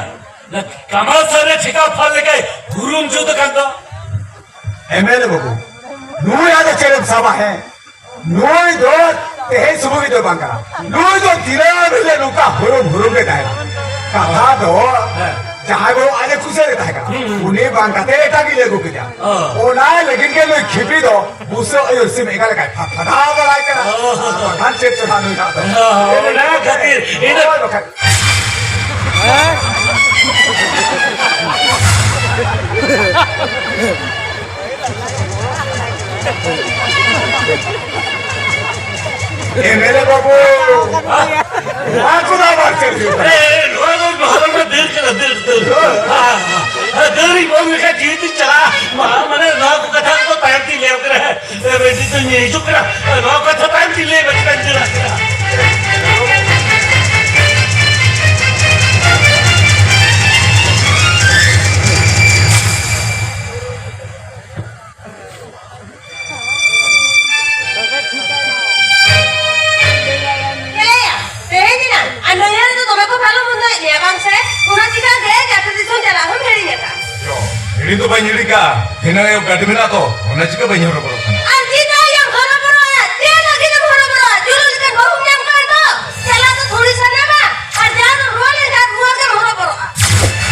ᱚᱱᱟ ᱠᱟᱢᱟᱨ ᱥᱟᱨ ᱨᱮ ᱴᱷᱮᱠᱟ ᱯᱷᱟᱞ ᱞᱮᱠᱟᱭ ᱦᱩᱨᱩᱢ ᱡᱩᱛ ᱟᱠᱟᱱ ᱫᱚ᱾ ᱮᱢᱮᱞᱮ ᱵᱟᱹᱵᱩ, ᱱᱩᱭ ᱟᱫᱚ ᱪᱮᱫ ᱮᱢ ᱥᱟᱵᱟ, ᱦᱮᱸ? ᱱᱩᱭ ᱫᱚ ᱛᱮᱦᱮᱧ ᱥᱩᱢᱩᱝ ᱫᱚ ᱵᱟᱝ ᱠᱟᱱᱟ᱾ ᱱᱩᱭ ᱫᱚ ᱫᱤᱱᱟᱹᱢ ᱦᱤᱞᱳᱜ ᱱᱚᱝᱠᱟ ᱦᱩᱨᱩᱢ ᱦᱩᱨᱩᱢ ᱜᱮ ᱛᱟᱦᱮᱱᱟ᱾ ᱠᱟᱛᱷᱟ ᱫᱚ ᱦᱮᱸ᱾ ᱡᱟᱦᱟᱸᱭ ᱵᱟᱹᱵᱩ ᱟᱡ ᱮ ᱠᱩᱥᱤᱭᱟᱜ ᱜᱮ ᱛᱟᱦᱮᱸ ᱠᱟᱱᱟ, ᱦᱩᱸ, ᱦᱩᱸ᱾ ᱩᱱᱤ ᱵᱟᱝ ᱠᱟᱛᱮ ᱮᱴᱟᱜ ᱜᱮ ᱞᱮ ᱟᱹᱜᱩ ᱠᱮᱫᱟ᱾ ᱚ᱾ ᱚᱱᱟ ᱞᱟᱹᱜᱤᱫ ᱜᱮ ᱱᱩᱭ ᱠᱷᱤᱯᱤ ᱫᱚ ᱵᱩᱥᱟᱹᱜ ᱟᱭᱳ ᱥᱤᱢ ᱮᱸᱜᱟ ᱞᱮᱠᱟᱭ ᱯᱷᱟᱫ ᱯᱷᱟᱫᱟᱣ ᱵᱟᱲᱟᱭ ᱠᱟᱱᱟ᱾ ᱚ᱾ ᱵᱟᱠᱷᱟᱱ ᱪᱮᱫ ᱪᱚ ᱱᱟᱜ ᱱᱩᱭ ᱫᱚ ᱟᱫᱚ᱾ ᱚ, ᱚᱱᱟ ᱠᱷᱟᱹᱛᱤᱨ ᱤᱧ ᱫᱚ ᱦᱳᱭ ᱵᱟᱠᱷᱟᱱ᱾ ᱮᱢᱮᱞᱮ ᱵᱟᱹᱵᱩ, ᱱᱚᱣᱟ ᱠᱚᱫᱚ ᱟᱵᱟᱨ ᱪᱮᱫ ᱦᱩᱭᱩᱜ ᱠᱟᱱᱟ? ᱮ, ᱱᱚᱣᱟ ᱫᱚ ᱜᱚᱦᱚᱲ ᱨᱮ ᱫᱟᱹᱲ ᱠᱟᱱᱟ, ᱫᱟᱹᱲ, ᱫᱟᱹᱲ᱾ ᱦᱮᱸ, ᱦᱮᱸ, ᱫᱟᱹᱲ ᱤᱧ ᱵᱚᱱ ᱞᱮᱠᱷᱟᱱ ᱡᱤᱣᱤ ᱛᱤᱧ ᱪᱟᱞᱟᱜᱼᱟ᱾ ᱢᱟ, ᱢᱟᱱᱮ, ᱱᱚᱣᱟ ᱠᱚ ᱠᱟᱛᱷᱟ ᱠᱚ ᱛᱟᱭᱚᱢ ᱛᱤᱧ ᱞᱟᱹᱭ ᱠᱟᱱᱟ᱾ ᱮ, ᱵᱮᱴᱤ ᱛᱚᱧ ᱦᱤᱡᱩᱜ ᱠᱟᱱᱟ᱾ ᱱᱚᱣᱟ ᱠᱟᱛᱷᱟ ᱛᱟᱭᱚᱢ ᱛᱤᱧ ᱞᱟᱹᱭ ᱠᱟᱱᱟ᱾ ᱪᱮᱞᱮᱭᱟ, ᱛᱮᱦᱮᱧ ᱮᱱᱟᱝ ᱟᱨ ᱱᱟᱹᱭᱦᱟᱹᱨ ᱨᱮᱫᱚ ᱫᱚᱢᱮ ᱠᱚ ᱵᱷᱟᱞᱚ ᱢᱚᱱᱫᱚᱭᱮᱫ ᱢᱮᱭᱟ, ᱵᱟᱝ ᱥᱮ? ᱚᱱᱟ ᱪᱤᱠᱟᱹ ᱜᱮ ᱡᱟᱹᱛᱩ ᱫᱤᱥᱚᱢ ᱪᱟᱞᱟᱜ ᱦᱚᱸᱢ ᱦᱤᱲᱤᱧ ᱟᱠᱟᱫ? ᱭᱚ, ᱦᱤᱲᱤᱧ ᱫᱚ ᱵᱟᱹᱧ ᱦᱤᱲᱤᱧ ᱠᱟᱜᱼᱟ᱾ ᱫᱷᱤᱱᱟᱹᱝ ᱟᱭᱩᱵ ᱜᱟᱹᱰᱤ ᱢᱮᱱᱟᱜᱼᱟ ᱛᱚ, ᱚᱱᱟ ᱪᱤᱠᱟᱹ ᱵᱟᱹᱧ ᱦᱚᱨᱚᱵᱚᱨᱚᱜ ᱠᱟᱱᱟ᱾ ᱟᱨ ᱪᱮᱫ ᱟᱭᱳᱢ ᱦᱚᱨᱚᱵᱚᱨᱚᱜᱼᱟ? ᱪᱮᱫ ᱞᱟᱹᱜᱤᱫ ᱮᱢ ᱦᱚᱨᱚᱵᱚᱨᱚᱜᱼᱟ? ᱪᱩᱞᱩ ᱞᱮᱠᱟᱱ ᱵᱟᱹᱦᱩᱢ ᱧᱟᱢ ᱠᱟᱱ ᱫᱚ᱾ ᱪᱟᱞᱟᱜ ᱫᱚ ᱛᱷᱩᱲᱤ ᱥᱟᱱᱟᱢᱟ, ᱟᱨ ᱡᱟᱦᱟᱸ ᱫᱚ ᱨᱩᱣᱟᱹ ᱞᱮᱱᱠᱷᱟᱱ ᱨᱩᱣᱟᱹ ᱜᱮᱢ ᱦᱚᱨᱚᱵᱚᱨᱚᱜᱼᱟ᱾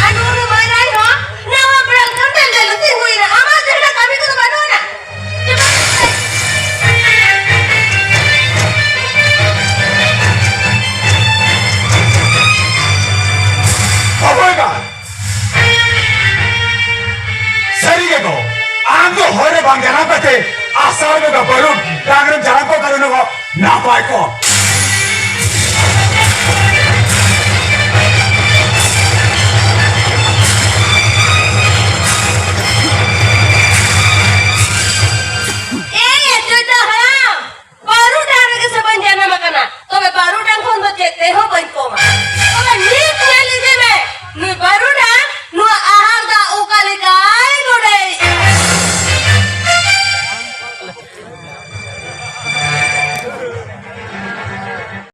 ᱟᱨ ᱱᱩᱜᱼᱩ ᱱᱩ ᱢᱟᱹᱭ ᱨᱟᱭ ᱦᱚᱸ ᱱᱟᱣᱟ ᱯᱮᱲᱟ ᱞᱮᱠᱟᱢ ᱧᱮᱞ ᱧᱮᱞ ᱛᱤᱸᱜᱩᱭᱮᱱᱟ᱾ ᱟᱢᱟᱜ ᱡᱟᱦᱟᱱᱟᱜ ᱠᱟᱹᱢᱤ ᱠᱚᱫᱚ ᱵᱟᱹᱱᱩᱜ ᱟᱱᱟ᱾ ᱚᱠᱚᱭ ᱵᱟ? ᱥᱟᱹᱨᱤ ᱜᱮ ᱜᱚ, ᱟᱢ ᱫᱚ ᱦᱚᱨ ᱨᱮ ᱵᱟᱝ ᱡᱟᱱᱟᱢ ᱠᱟᱛᱮ ᱟᱥᱟᱲ ᱵᱚᱸᱜᱟ ᱵᱟᱹᱨᱩ ᱰᱟᱝ ᱨᱮᱢ ᱡᱟᱱᱟᱢ ᱠᱚᱜ ᱠᱷᱟᱱ ᱩᱱᱟᱹᱜ ᱱᱟᱯᱟᱭ ᱠᱚᱜ᱾